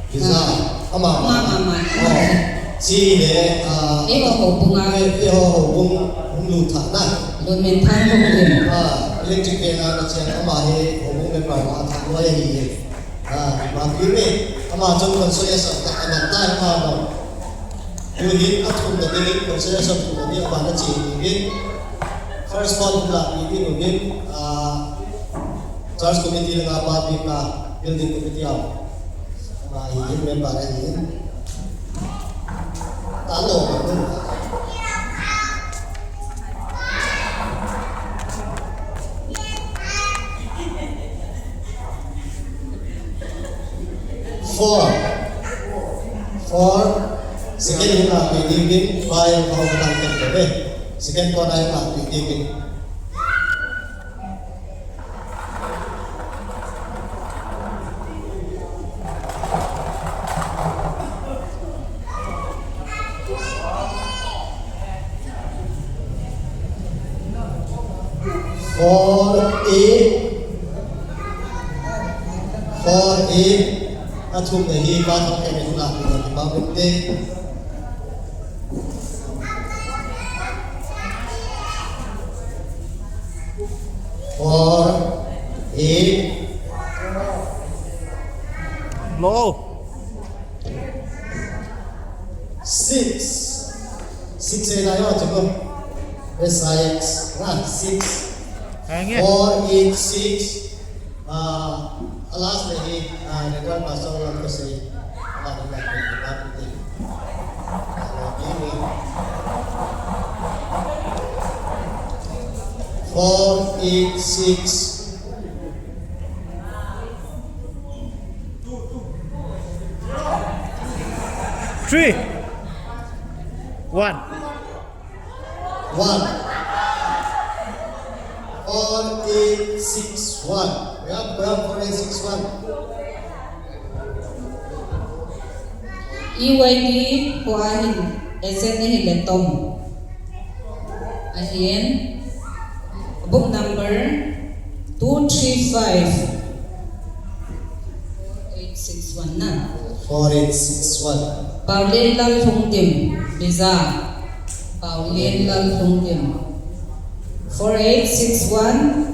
Biza. Ah. Ama, ama, ama, ama. Oh. Chule, ah, eiho houbung a. Eh, eiho houbung hung lut tha na. Lunminthang Lhungdim. Ah, Electric Van a na cheng ama hi houbung member a tha loi ahi. Ah, ma pi me. Ama chun consolation tah a man tai ama no. Tuhin athumna dingin consolation thumna ding abana che dingin. First one la pi ding uvin, ah, church committee langa pa pi ka building committee a. Ama hi member ahi. Talo. Four. Four. Second hi la pi ding uvin, five, five, five, five, five. Second corner hi la pi ding uvin. Four eight. Four eight. Athumna hi pa thong khen in la pi ding uvin, pa uvin te. Four eight. Low. Six. Six eh, na yo, chego. S I X. Na, six. Hang it. Four eight six. Ah, alas nahi, ah, record pastor lang ko si. Four eight six. Three. One. One. Four eight six one. Berapa, berapa four eight six one? E Y D Hua hin, agent ahile Tom. Ahin, book number two three five. Eight six one na. Four eight six one. Paulen Lal Lhungdim, Biza. Paulen Lal Lhungdim. Four eight six one.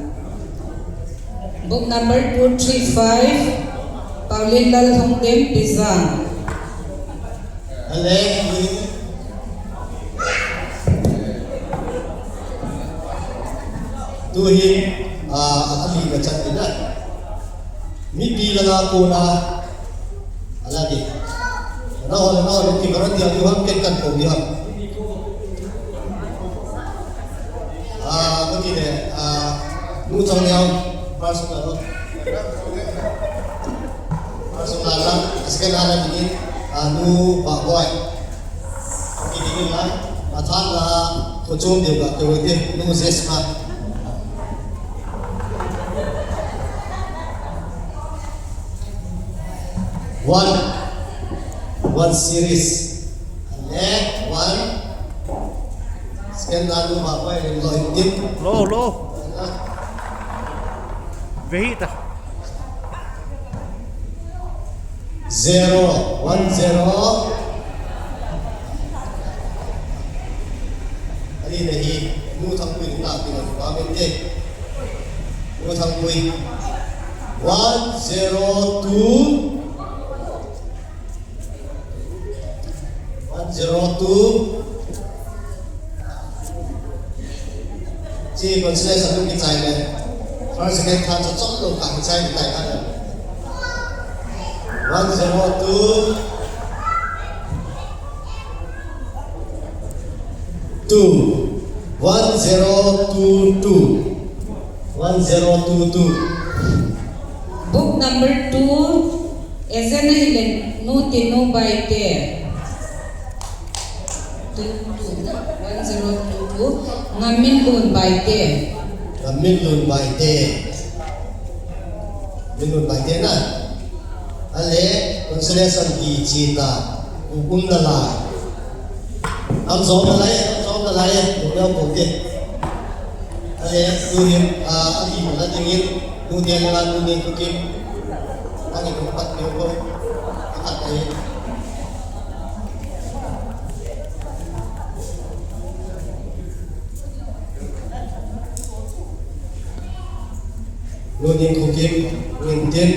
Book number two three five. Paulen Lal Lhungdim, Biza. Ale, tuhin, ah, ali ka chat ina. Mipi langa kona, alagi. Nahon, nahon, kibaran dia, you have, ken kan ko, you have. Ah, kati le, ah, Nu Chongneo, personal. Personal lang, second lang dingin, ah, Nu Bahboi. Kati dingin lang, athumna, ko chom deu ka, ko deu, Nu Jesma. One. One series. Left one. Second lalu apa yang lo hitin? Low, low. Vehi ta. Zero. One zero. Ali nahi. Nu Thangpui na pina pa mente. Nu Thangpui. One zero two. zero two. Chi consolation kichai le. First, second, third, chom chom lou ka kichai kitai ka. One zero two two. One zero two two. One zero two two. Book number two, Ezen ahile Nu Tinu Baite. Two two, one zero two two. Ngamin Lun Baite. Ngamin Lun Baite. Ngamin Lun Baite na. Ale, consolation hi chita, u um nalai. Am jom nalai, am jom nalai, u leo ko ke. Ale, tu hin, a, a ki mo na dingin, tu dia na tu ni tu kim. Ang ikong pat ni ko. Akat ai. Nu Ding Khukim, Nu Ding Tin,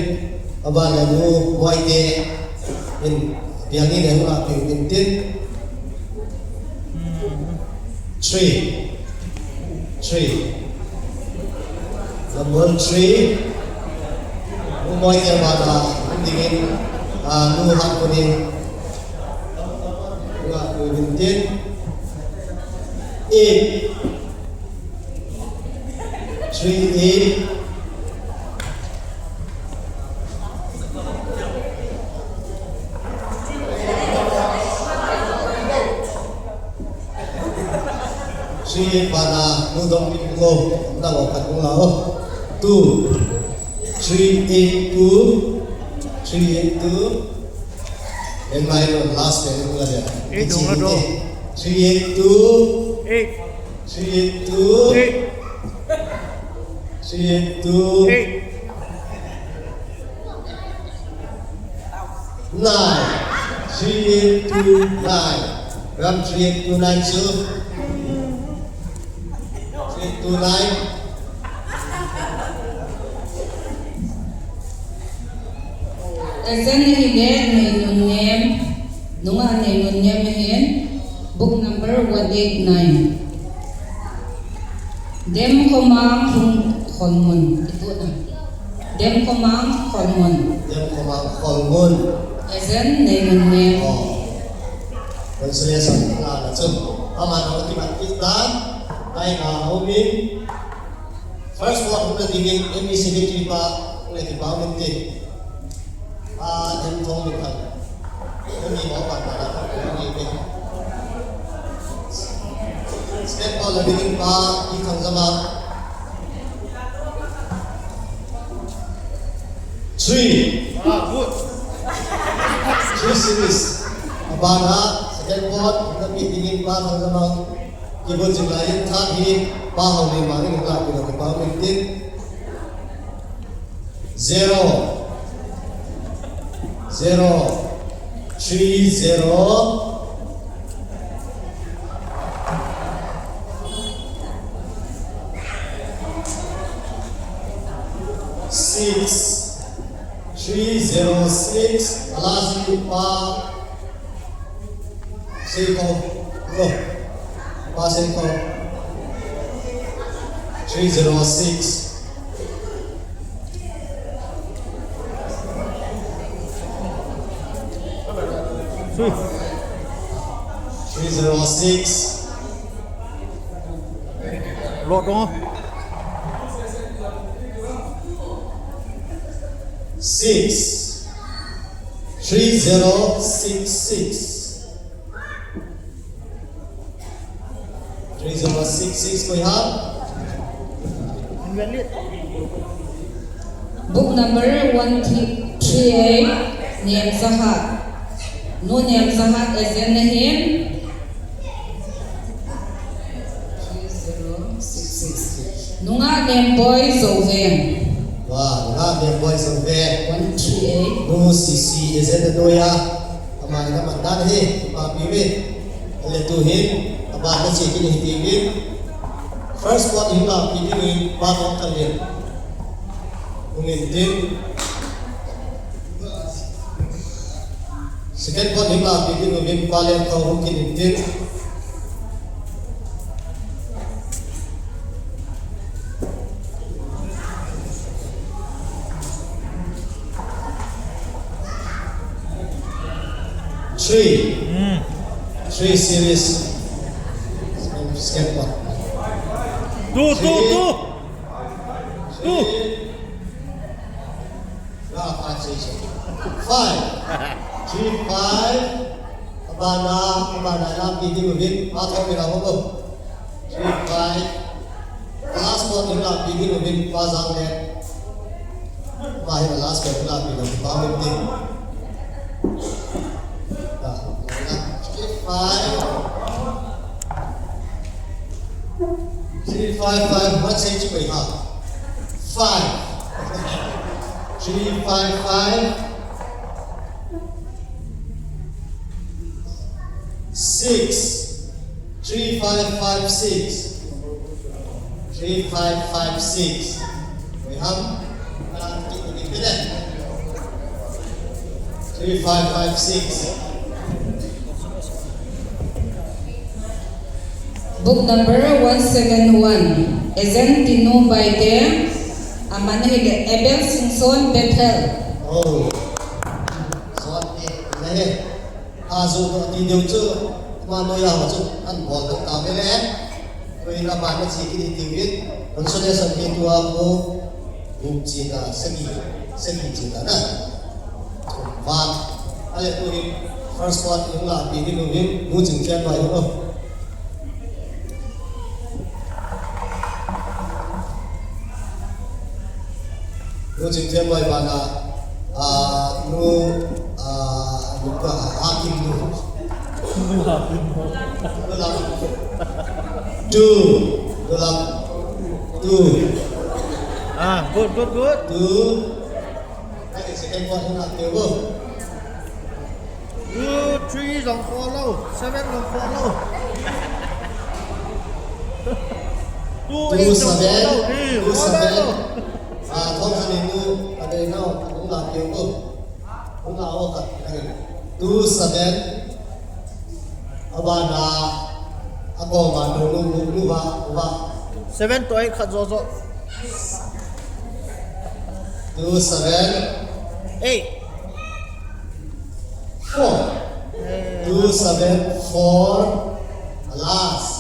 aban le Nu Moite, in, biang in, Nu Ding Tin. Three. Three. Number three. Nu Moite aban le, Nu Ding In, ah, Nu Hat Kuning. Nu Hat Kuning Tin. Eight. Three eight. Three eight bana, Nu Dong Pin Lo, na lo kat lo. Two. Three eight two. Three eight two. And my last name, eight dong la dong. Three eight two. Eight. Three eight two. Eight. Three eight two. Eight. Nine. Three eight two nine. Ram three eight two nine two. Three two nine. Ezen ahile Neinunnem, nungah Neinunnem ahin, book number one eight nine. Demkhomang Hung Kholngun, itu na. Demkhomang Kholngun. Demkhomang Kholngun. Ezen Neinunnem. Oh. Translation, ah, na chu. Ama na kimat kit tan. Ai, ah, Homin. First one, hung na dingin, M E secretary pa, hung na ding pa, hung na ding. Ah, M Thong Min Thang. Hung ni mo pa, pa, pa, hung ni ding. Step pa, la dingin pa, I Thang Zama. Three. Ah, good. Three series. Abana, second board, hung na dingin pa, Thang Zama. Kibun jing lai in third hi, pa hao ni ma ni ka ki lo ki pa min tin. Zero. Zero. Three zero. Six. Three zero six. Last pa. Seiko. Go. Pa Seiko. Three zero six. Three zero six. Lot dong. Six. Three zero six six. Three zero six six, koi ham? Book number one three eight, Niam Zaha. Nu Niam Zaha, Ezen ahin. Three zero six six. Nungah Nemboi Zouveng. Wa, Nungah Nemboi Zouveng. One three eight. Nu Sisi, Ezen anoiya. Ama ina mandan hi, pa piwi. Ale tu hin, aba na che kin hi tiwi. First one hin la piwi, pa tong kalin. Ungin din. Second point hin lapi ding uvin, Pa Lianthao hung kit intin. Three. Hmm. Three series. Second point. Two, two, two. Two. Three. Five. Three, five. Abana, abana, lapi ding uvin, Pa Thongmila ho. Three, five. Last one, lapi ding uvin, Pa Janglen. Pa hi last one, lapi ding, Pa Mipting. Three, five. Three, five, five. What say to me, huh? Five. Three, five, five. Six. Three, five, five, six. Three, five, five, six. Wei ham. Three, five, five, six. Book number one seven one. Agent Tinu Baite. Aman ahile Abel Singson, Bethel. Oh. Son, eh, nahe. Ajo ati deu chu, ama noiya ho chu, ahin bol doh tauve le. Koiyin abana che kit ding uvin, consolation hi tua ko, group che ta, sagi, sagi che ta na. But, ale tuhin, first part hin lapi ding uvin, Nu Chingthenloi ho. Nu Chingthenloi bana, ah, nu, ah, nu ka, ah, Hakim nu. Nu Hakim nu. Nu Lam. Two. Nu Lam. Two. Ah, good, good, good. Two. Ai, second one, hin lapi uvin. Two, three, jong kho lou. Seven, jong kho lou. Two, eight, jong kho lou. Two seven. Eh, two seven. Ah, Thongkhannu, ade nau, hung lapi uvin. Hung la o ka. Two seven. Abana, ako ma, nu, nu, nu, nu, ba, ba. Seven to eight khat jo jo. Two seven. Eight. Four. Two seven four. Last.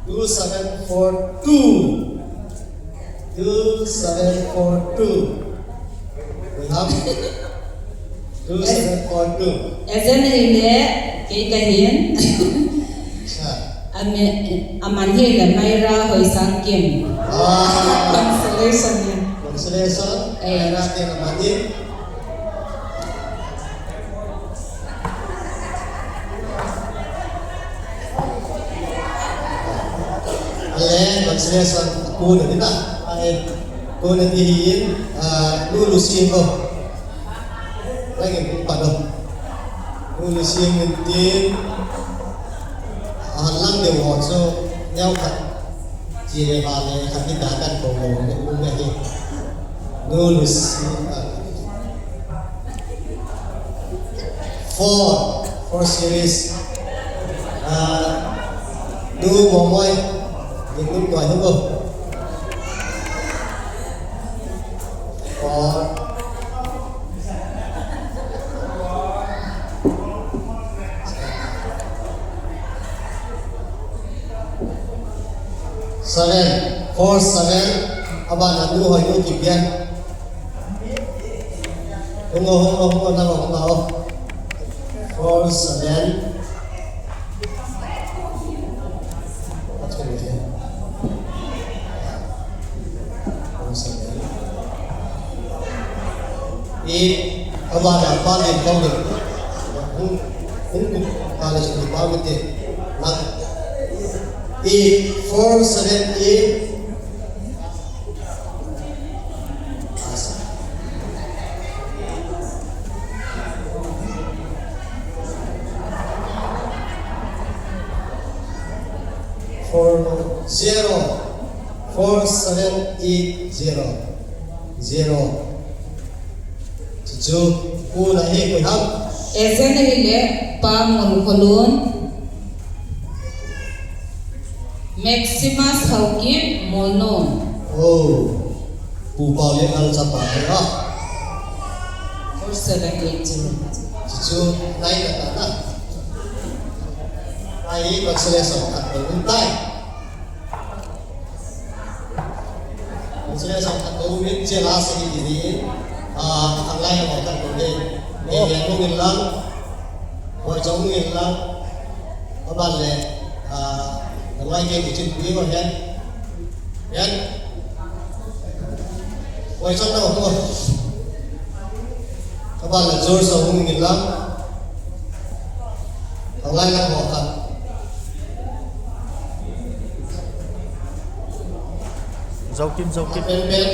Two seven four two. Two seven four two. We have two seven four two. Agent ahile, kei kahin. Acha. Amin, aman ahile Myra Hoisangkim. Ah. Consolation ahi. Consolation. Eh. Myra te aman ahi. Ale, consolation, kona ding ahi. Kona ding ahin, ah, Nu Lucy ho. Lagi pa do. Nu Lucy intin, ah, lang deu ho chu, neo khat. Chule vale, khat ni da kan ko mo, ne, ne, ne. Nu Lucy, ah, Four, four series. Ah, Nu Momoi, ni Nu Momoi, Nu Momoi. Four. Seven, four seven. Abana Nu Hoinu Kibian. Hungo, hungo, hungo, nang hungo. Four seven. Four seven. Eight. Abana Pa Lianthao. Hung, hung, hung, pa le sini pa mite. Eight, four seven eight. Four zero, four seven eight zero, zero. Chu, pu na hi koi ham? Agent ahile Pa Ngulkholun, Maximus Haokip Molnom. Oh, Pu Paolienlal chapa hi a. Four seven eight zero. Chu, chu, nai na ta na. Ai, consolation khat bou um tai. Consolation khat bou um in, chela se hi ti ni. Ah, khanglai ho khat bou ni. Ni hian hung in lang. Hoi chong hung in lang. Aban le, ah, khanglai ke ni chin pui ho hian. Hian. Hoi chong na ho. Aban le George ho hung in lang. Khanglai lang ho khat. Zokim, Zokim. Pen, pen.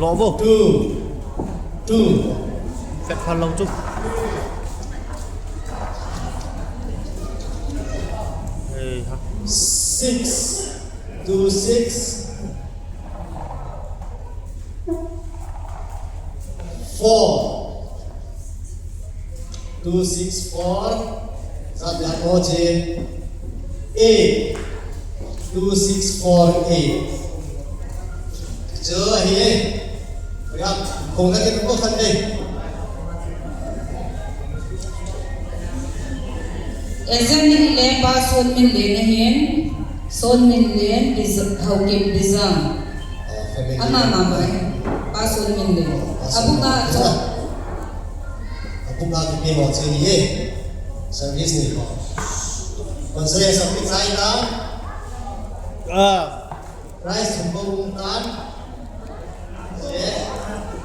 Lo bo. Two. Two. Pet phan lo chu. Eh, ha. Six. Two six. Four. Two six four. Sa dia ko je. Eight. Two six four eight. Chu ahi e. Ria, kong ka ke ko khan de. Agent ahile Pa Sonminlen ahin, Sonminlen, Biz-, Haokip Bizam. Oh, family. Ama, ama, ama. Pa Sonminlen. Oh, Pa Sonminlen. Abuka, cho. Abuka kipe ho che ni e. Service ni ho. Consolation pi chai ta. Ah. Prize thum bou um tan. Eh,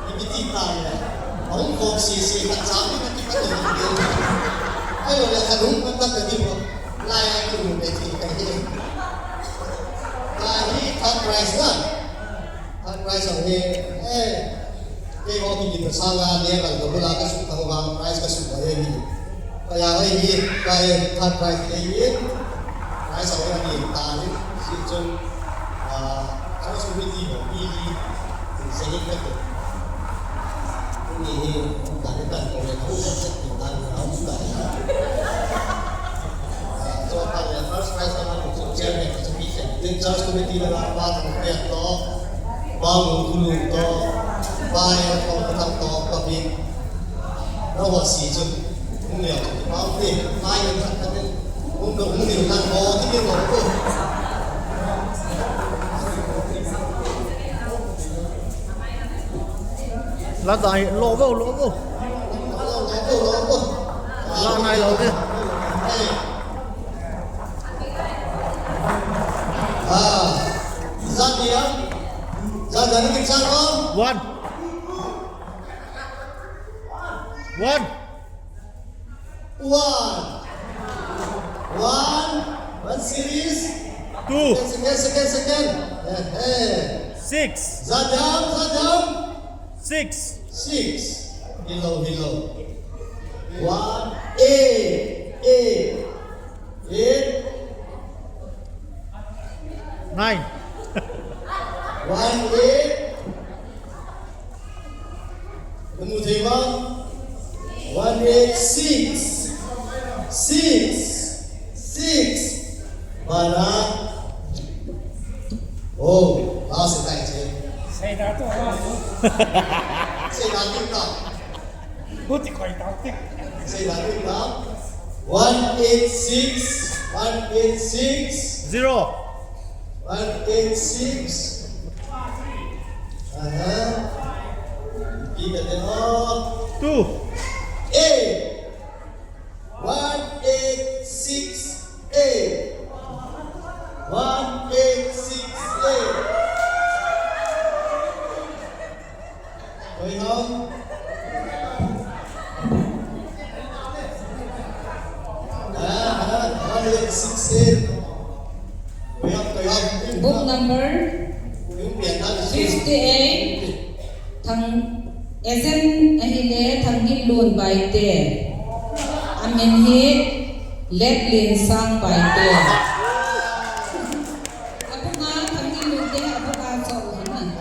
ipi ti tan le. Ahung khom sese khat chang ni khat ti khat ni. Ahilou le khat hung pat pat ka ti bou. Lai a kimu be ti ka hi. Ka hi third prize na. Third prize ho hi. Eh. Keiho kigin sanga level ka bula ka sut thang vang prize ka sut ahi. Ka ya ahi, ka third prize ahi. Prize ahi ani ta ni. Si chun, ah, church committee ho pi di. Segi ka tu. Ni hi, ka ni ka ko le ka u sa sa ti ta ni, ka u sa. Ah, so ka le first prize ka na ku chairman ka pi se. Tin church committee la pa ta ko to. Bang khulung to, bai to, patang to, pabik. Na wa si chu, hung leo chu, bang te, bai le thak thak te, hung do, hung leo thak ho, ti ke lo ko. La dai, lo bo, lo bo. Lo bo, lo bo. La nai lo te. Ah, zat dia. Zat dia ni kita ko. One. One. One. One. One series. Two. Second, second, second, second. Eh, eh. Six. Zat dia, zat dia. Six. Six. Hello, hello. One, eight, eight. Eight. Nine. One eight. Namu thei vang. One eight six. Six. Six. Bana. Oh, last time, eh. Sei da tu. Sei da tu ta. Buti koi tau tik. Say that with me. One eight six, one eight six. Zero. One eight six. Uh-huh. Give it all. Two. Eight. One eight six eight. One eight six eight. Koi ham? Ah, ah, one eight six eight. Koi ham, koi ham? Book number fifty-eight. Thang, agent ahile Thangginlun Baite. Amin hi Letlinsang Baite. Abunga Thangginlun te, abunga cho hina.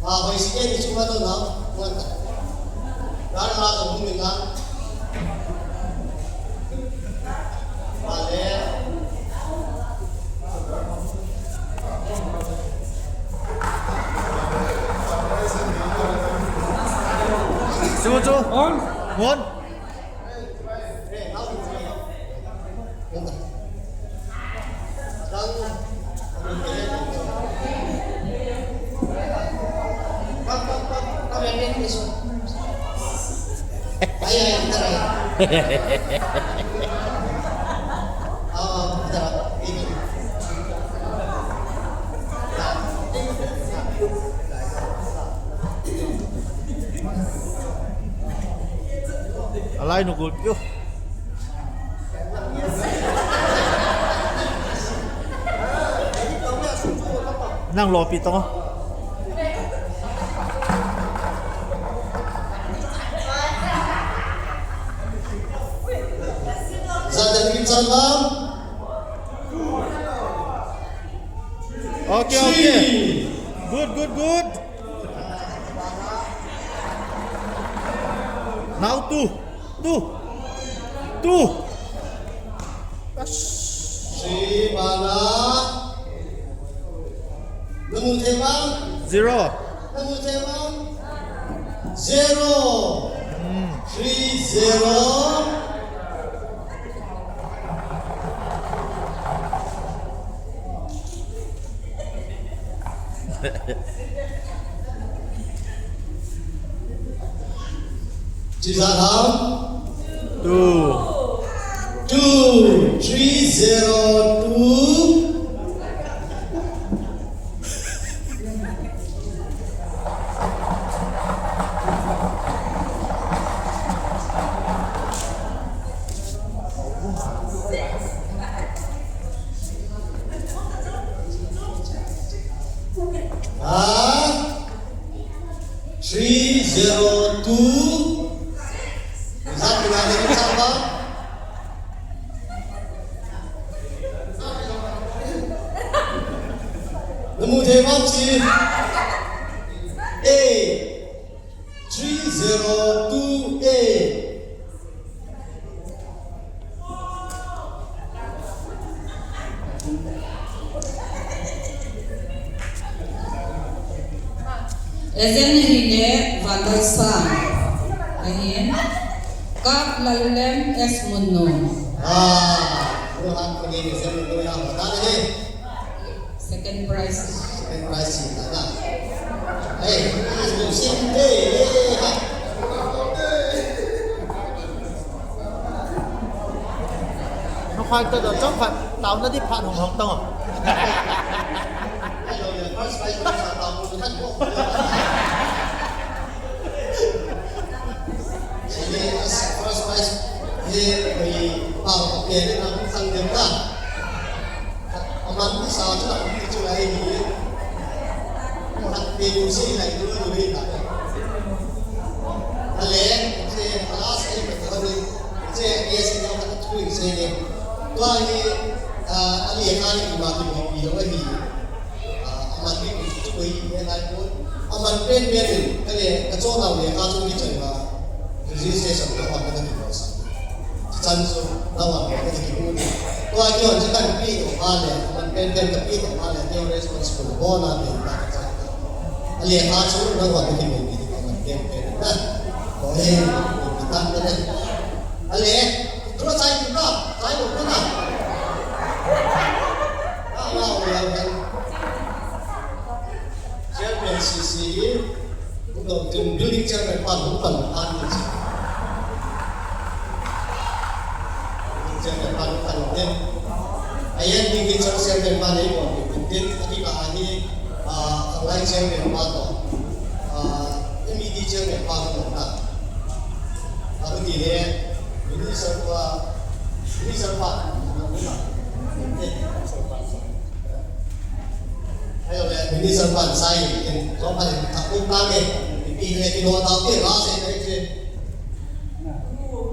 Ah, hoi si ke ni chu ma to na. Ngan ta. Dar ma to hung min na. Vale. Chu chu. On. On. Alai nu gul piu. Nang lo pi tong. Za dan kin san lam. Okay, okay. Good, good, good. Now two. Two. Two. Yes. Three, bala. Namu thei bang? Zero. Namu thei bang? Zero. Hmm. Three zero. Chizaham? Two. Two. Three zero two. Ah? Three zero two. Exactly, na ni sa ba? Namu thei bang si. A. Three zero two A. Agent ahile Vandal Sang. Ahin. Kap Lallem S Munnu. Ah, Rohan ko ni agent Munnu ya, Vandal ni. Second prize. Second prize si ta na. Hey, hey, hey, hey, ha. Nukhai ta do chong khat, tao na di phat hong hong tong. Hello, the first prize, tao na di phat hong hong. Chule, as first prize, he, he, pa, pa, pe, na, sang dem ta. Aman sa chu la chu lai hi. Hat pe nu si lai nu nu hi ta. Ale, se, ala se, pe ta ni. Se, ye se, na, ta chu se ni. Tua hi, ah, ali ha ni ma tu ni lo hi. Ah, aman ni chu ko hi, ye lai ko. Aman pen pen ni, ale, ka cho na ye ka chu ni chai ba. Registration ka hon ka kibol sa. Chan chu, na hon ka kibu ni. Tua kihon chu kan pi to ma le, man pen pen ka pi to ma le, kei responsible bo na pen ka chan. Ale ha chu, na hon ka kibu ni, man pen pen na. Ko he, ki tan ne. Ale, tu chai tu na, chai tu na. Ah, wow, wow, wow. Chairman C C E. Building chairman pa hung pan pan ni. Building chairman pa hung pan ni. Ayan building chairman pa ni ko building ati ba ni, ah, Lai chairman pa to, ah, M E D chairman pa to na. Abu ti le, minister pa, minister pa. Ayo le, minister pa sai, ken, ko pa le, ta ko ta ke, pi le, pi lo ta ke, la se, se, se.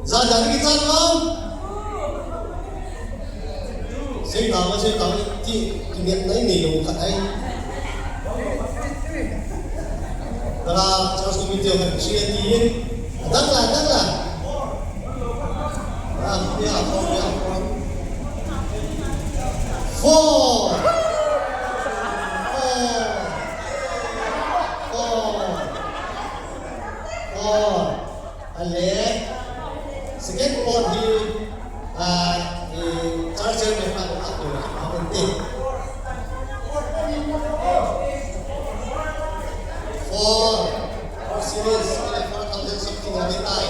Za, za, ni ki chan lam. Sei ta ma, sei ta ma, ti, ti ngai, ngai nei lo khat ai. Tara, church committee ho khat sei ti. Dang la, dang la. Ah, ya, four, ya, four. Four. Four. Four. Four. Ale, second pot hi, ah, eh, charger me pa ko ato, apunte. Four, four series, ale four thousand something na tai.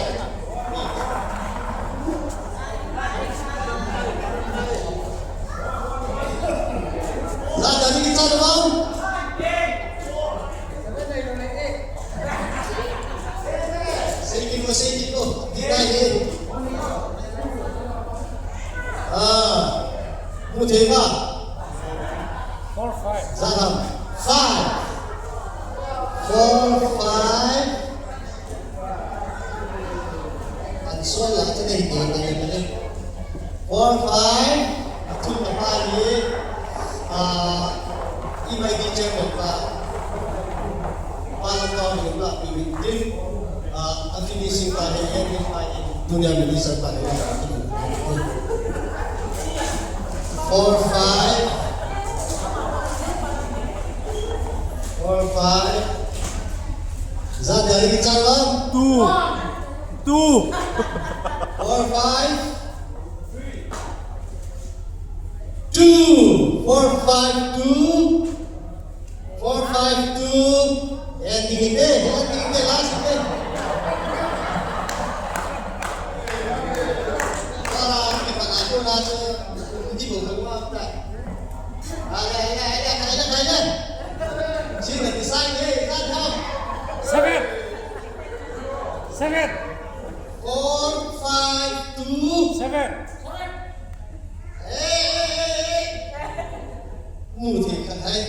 Za ta ni ki ta ba? Sei kit mo, sei kit mo. Di na ye. Ah. Mu thei ba? Four, five. Za lam. Five. Four, five. An sol la te nei te nei te. Four, five, athum na pa hi, ah, M E D chairman pa, pa la tao ni la pi min tin, ah, a finishing pa hi, hi, hi, tunia minister pa hi. Four, five. Four, five. Za dari ki chang lam? Two. Two. Four, five. Two. Four, five, two. Four, five, two. Ending ite, ending ite, last ite. Para, kita nak tu, nak tu. Hindi mo, hindi mo, hindi mo. Ale, ale, ale, ale, ale. Sino, design, eh, design, ha? Seven. Seven. Four, five, two. Seven. Hey, hey, hey, hey. Mu thei khat hai.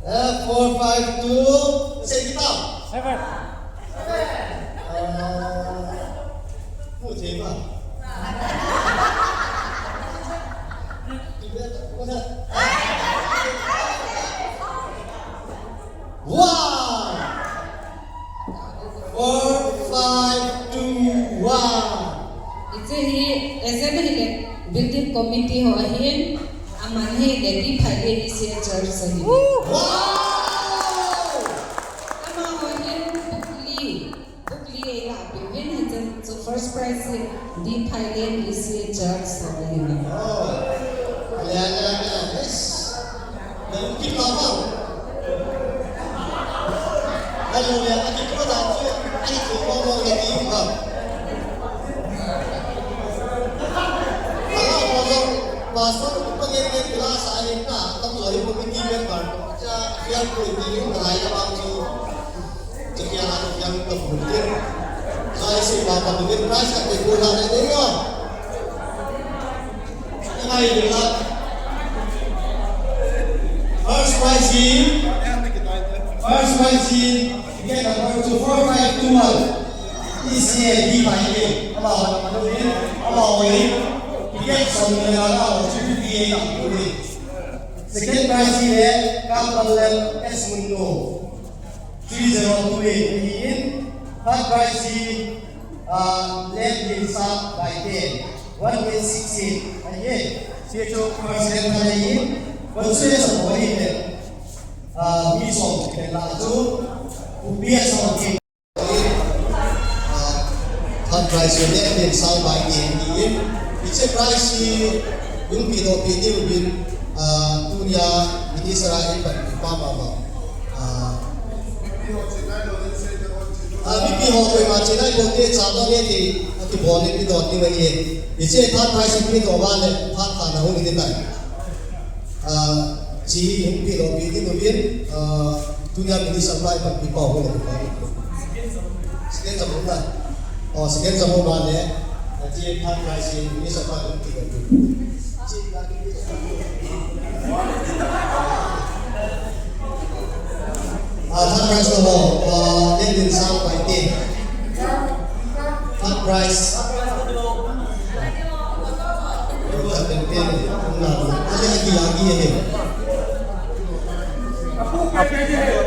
Eh, four, five, two. Sei kit ta. Seven. Ah, mu thei ba. One. Four, five, two, one. Hiche hi, S M H le building committee ho ahin, aman hi le D. Phailien E C A Church ahin. Wow! Amaho hin book li, book li eila peh uvin, hiche chu first prize hi D. Phailien E C A Church ahin. Oh. Ale, ale, ale, ale. Yes. Nalungkit lava. Hello, ya, aki ko da chu, aki ko mo mo ya ki ba. Hello, mo mo, pastor, pa ngen ngen class a ni na, tam lo hi committee member. Cha, ya ko ni yung na ya ba chu. Cha ya na yang ka phutin. Sa isi ba pa ni prize ka te ko na ne yo. First prize hi, first prize hi, ticket number two four five two one. E C A D by A. Amaho, amaho, ticket som le na, amaho, two fifty-eight ang. Second prize hi le, Kapalel S Munno. Three zero two eight ahin, third prize hi, ah, Lem Lim Sang by Ten, one eight six eight ahin. Hiche chu first rank ahin, consolation ho ahin, ah, mi som pen la chu, Pu P S Sangtin. Ah, third prize hi Lem Lim Sang by Ten ahin. Hiche prize hi, yung pino pini uvin, ah, tunia minister a ipan pa mama. Ah, ah, mipi ho koima chenai lo te, cha lo le te, ati bol le mi dot ni wai e. Hiche third prize hi mi do ba le, third prize na hung ni tai. Ah, Chi hung pi lo pi ti ko vin, ah, tunia mini supply pa pi pa ho le pa. Second jam na. Oh, second jam ba le. Ah, chi third prize mini supply hung pi lo pi. Ah, third prize lo, ah, Lendin Sang Paite. Third prize.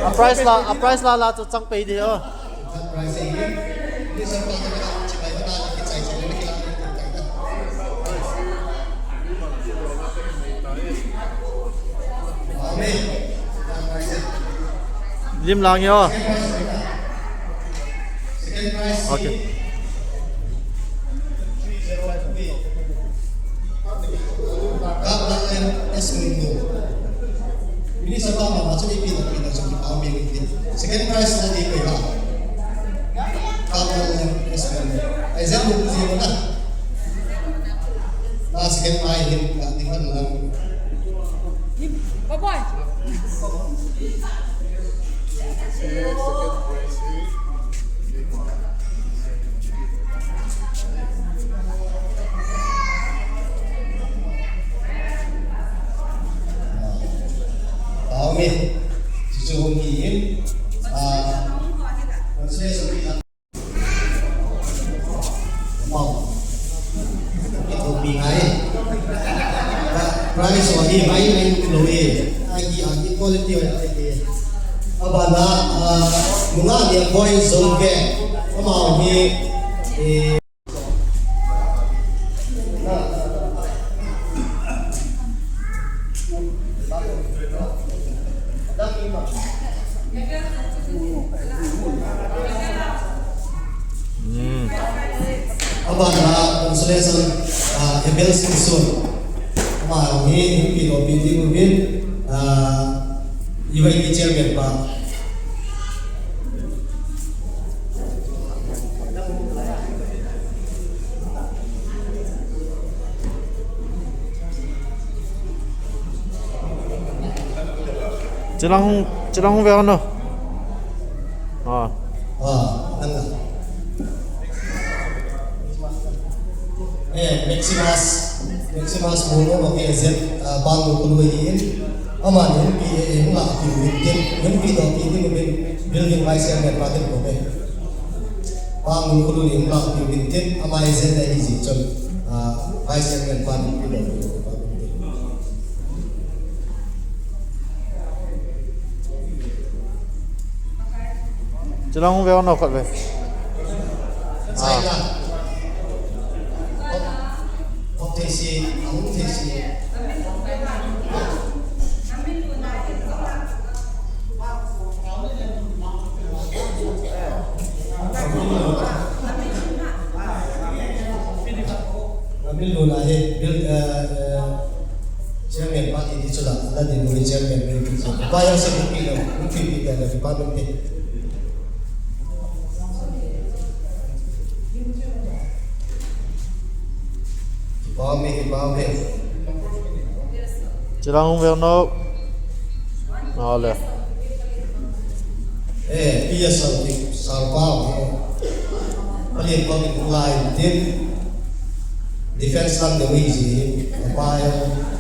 A prize la, a prize la la chu chang pei di o. Lim lang yo. Okay. Second prize na di ko ha. Ai, exam mo ko na. Ah, second prize hin ka di man lang. Bye-bye. Amen. Chuchu hung kihin. Ah, translation ki. Wow. Ito pi ngai. Price ho hi mai mai lo e. Ai ki, ai ki quality ho ai ki. Abana, ah, nunga ni boy zo ke. Amau hi, eh, Hmm. Abana consolation, ah, Abel Singson. Ama hi, hi pi lo pi di ko vin, ah, E Y T chairman pa. Chilang hung, chilang hung ve ano. Ah. Ah, nang. Eh, Maximus, Maximus Muno, okay, Z, ah, Bang Kulu hi in. Aman hung pi, eh, hung la pi, tin, hung pi do pi, tin, building vice chairman pa tin ko be. Bang Kulu ni hung la pi, tin, ama Z na hi ji chun, ah, vice chairman pa tin, pi do pi, pa tin. Chilang hung ve ano khat ve. Ah. Min luna hi, bil, eh, eh, chairman pa ti ti chula, la din nui chairman bil ti chu. Pa yang se bil pi lo, bil pi pi da da department te. Kipa me, kipa me. Chilang hung ve no. Ole. Eh, P S L ti, Sal Pau. Pali ko ni lai tin. Defense lam de wi ji. Pa ya,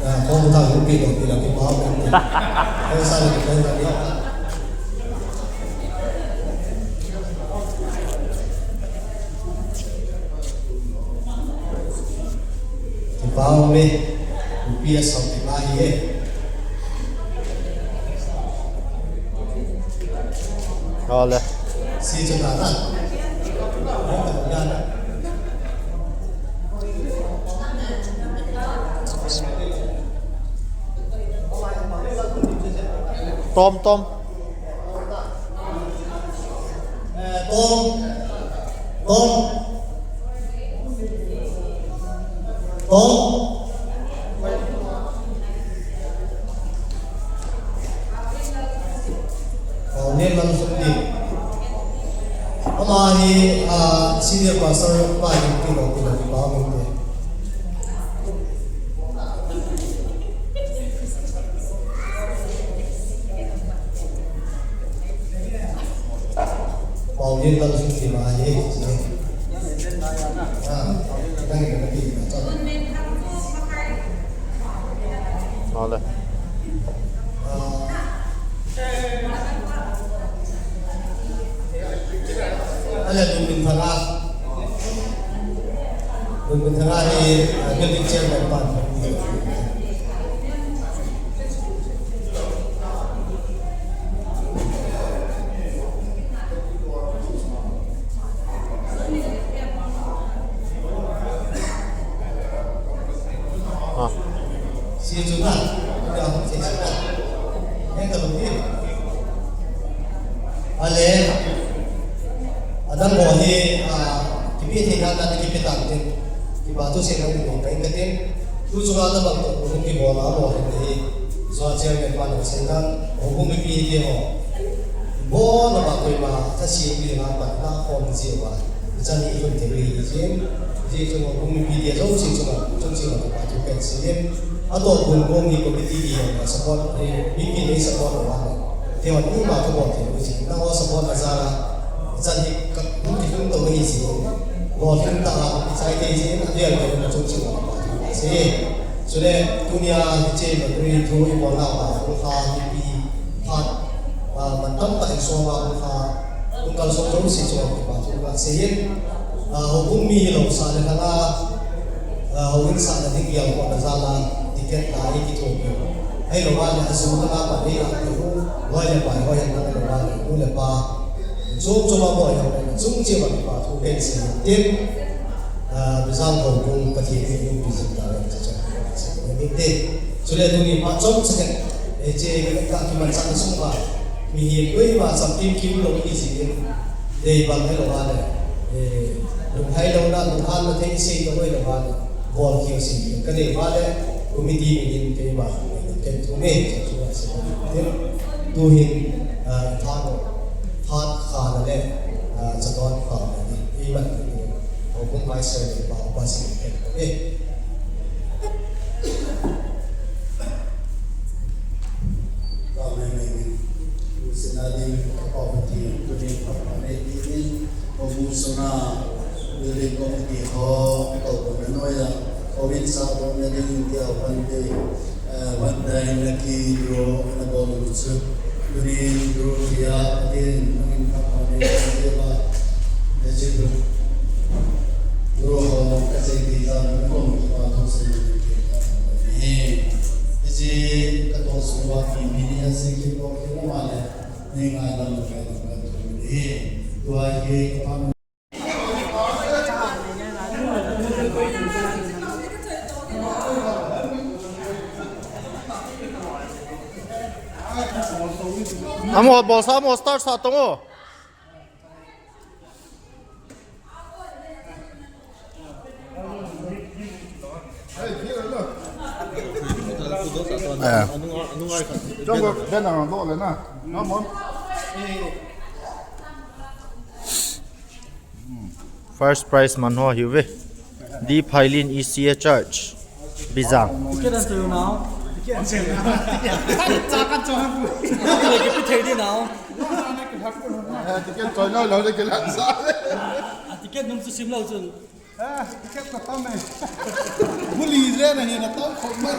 eh, ko ta lu pi ko pi la pi pa. Ko sa ni ko na ni. Kipa me, U P S ho kipa hi e. Ole. Si chu ta na. Tom, Tom. Eh, Tom. Tom. Tom. Tom Lalsukdi. Ama hi, ah, senior pastor pa hi ti lo, ti lo, ti lo, ti lo. Lal Sungti ma hi, hi. Ah, nang ni ka pi na cha. Vale. Ah. Ale, Lunminthang a. Lunminthang a hi, ah, building chairman pan. Ah. Ale, adang ho hi, ah, kipe thei dan dan kipe tante. Kipa thu seina ni ko kai katin. Tu chunga tabang to, hung kibol a, bol hi. Joint Chairman pa nang seidan, houbung mipi te ho. Bol na ba koima, thase mi nga pa, na khom ji ba. Chan ni hun te ri ji. Ji chunga houbung mipi te jong si chunga, chunga si ma pa tu pen si. Ato kun kong ni committee te ho, support, eh, mipi te support ba. Te ho ni ma ko bol te ji. Na ho support na jala. Chan ni ka, kun ki kun to ni ji. Bol kun ta, sai te ji, a te ho na chunga si ma. Sei, chule tunia hiche Mandalay thu ibol nauva, hung kha mipi phat, ah, mantam tah in soma hung kha, hung kalson jouse chunga kipa thu kasei in, ah, houbung mi hilou sah le lhanga, ah, houin sahna ding gelkhohna jal a, ticket la ikithopi u. Ahilouva le ajo langa pan eilah peh u, loi le pai ho hen lang ahilouva le, nu le pa, chom chom a boi ho le, chung cheh uva kipa thu kasei in tin, Ah, Bijang houbung Pathen in eipeh jing tauhen, hiche chu. Chule tuni phat chomcha khat, eh, hiche ka kimanchahna sunga, mihem koima chamkim kimlou ahi jeh in, dei bang hilouva le, eh, lunglhai louna, lunghanna thei sei lou hilouva le, bol kit u sei, ka dei uva le, committee min in keima, ken thu nge, hiche chu, tuhin, ah, phat, phat kha na le, ah, chadon kha na ni, eiman ni. Houbung Vice Chairman pa, pa si ken ko e. Amen, amen. Sinadi, pa pa ti, tuni pa pa ne ti ni, houbung sunga, building committee ho, ko ko na noya, ko win sa ko na ding ti a pan te. Eh, one day na ki draw na bol u chu. Tuni draw dia din, nangin pa pa ni dia ba. Na chi draw. Draw ho ka sei ti ta na ko pa to se ni ki ta. Ni. Isi ka to su wa ki mi ni a se ki ko ki na ma le. Ni ngai lam ka ka to ni. Tua ki ka pa Amo, bol sa, amo, start sa tong o. Eh. Jong ko, ben ang lo le na. Amo. First prize man ho hiuve. D Phailin E C A Church. Bijang. Ticket an choi nau. Ticket an choi nau. Ticket choi nau. Eh, ticket choi nau, lou le ke la sa. Ah, ticket nung chu sim lou chun. Ah, ticket ka tam e. Buli je na hi na tau khop mai.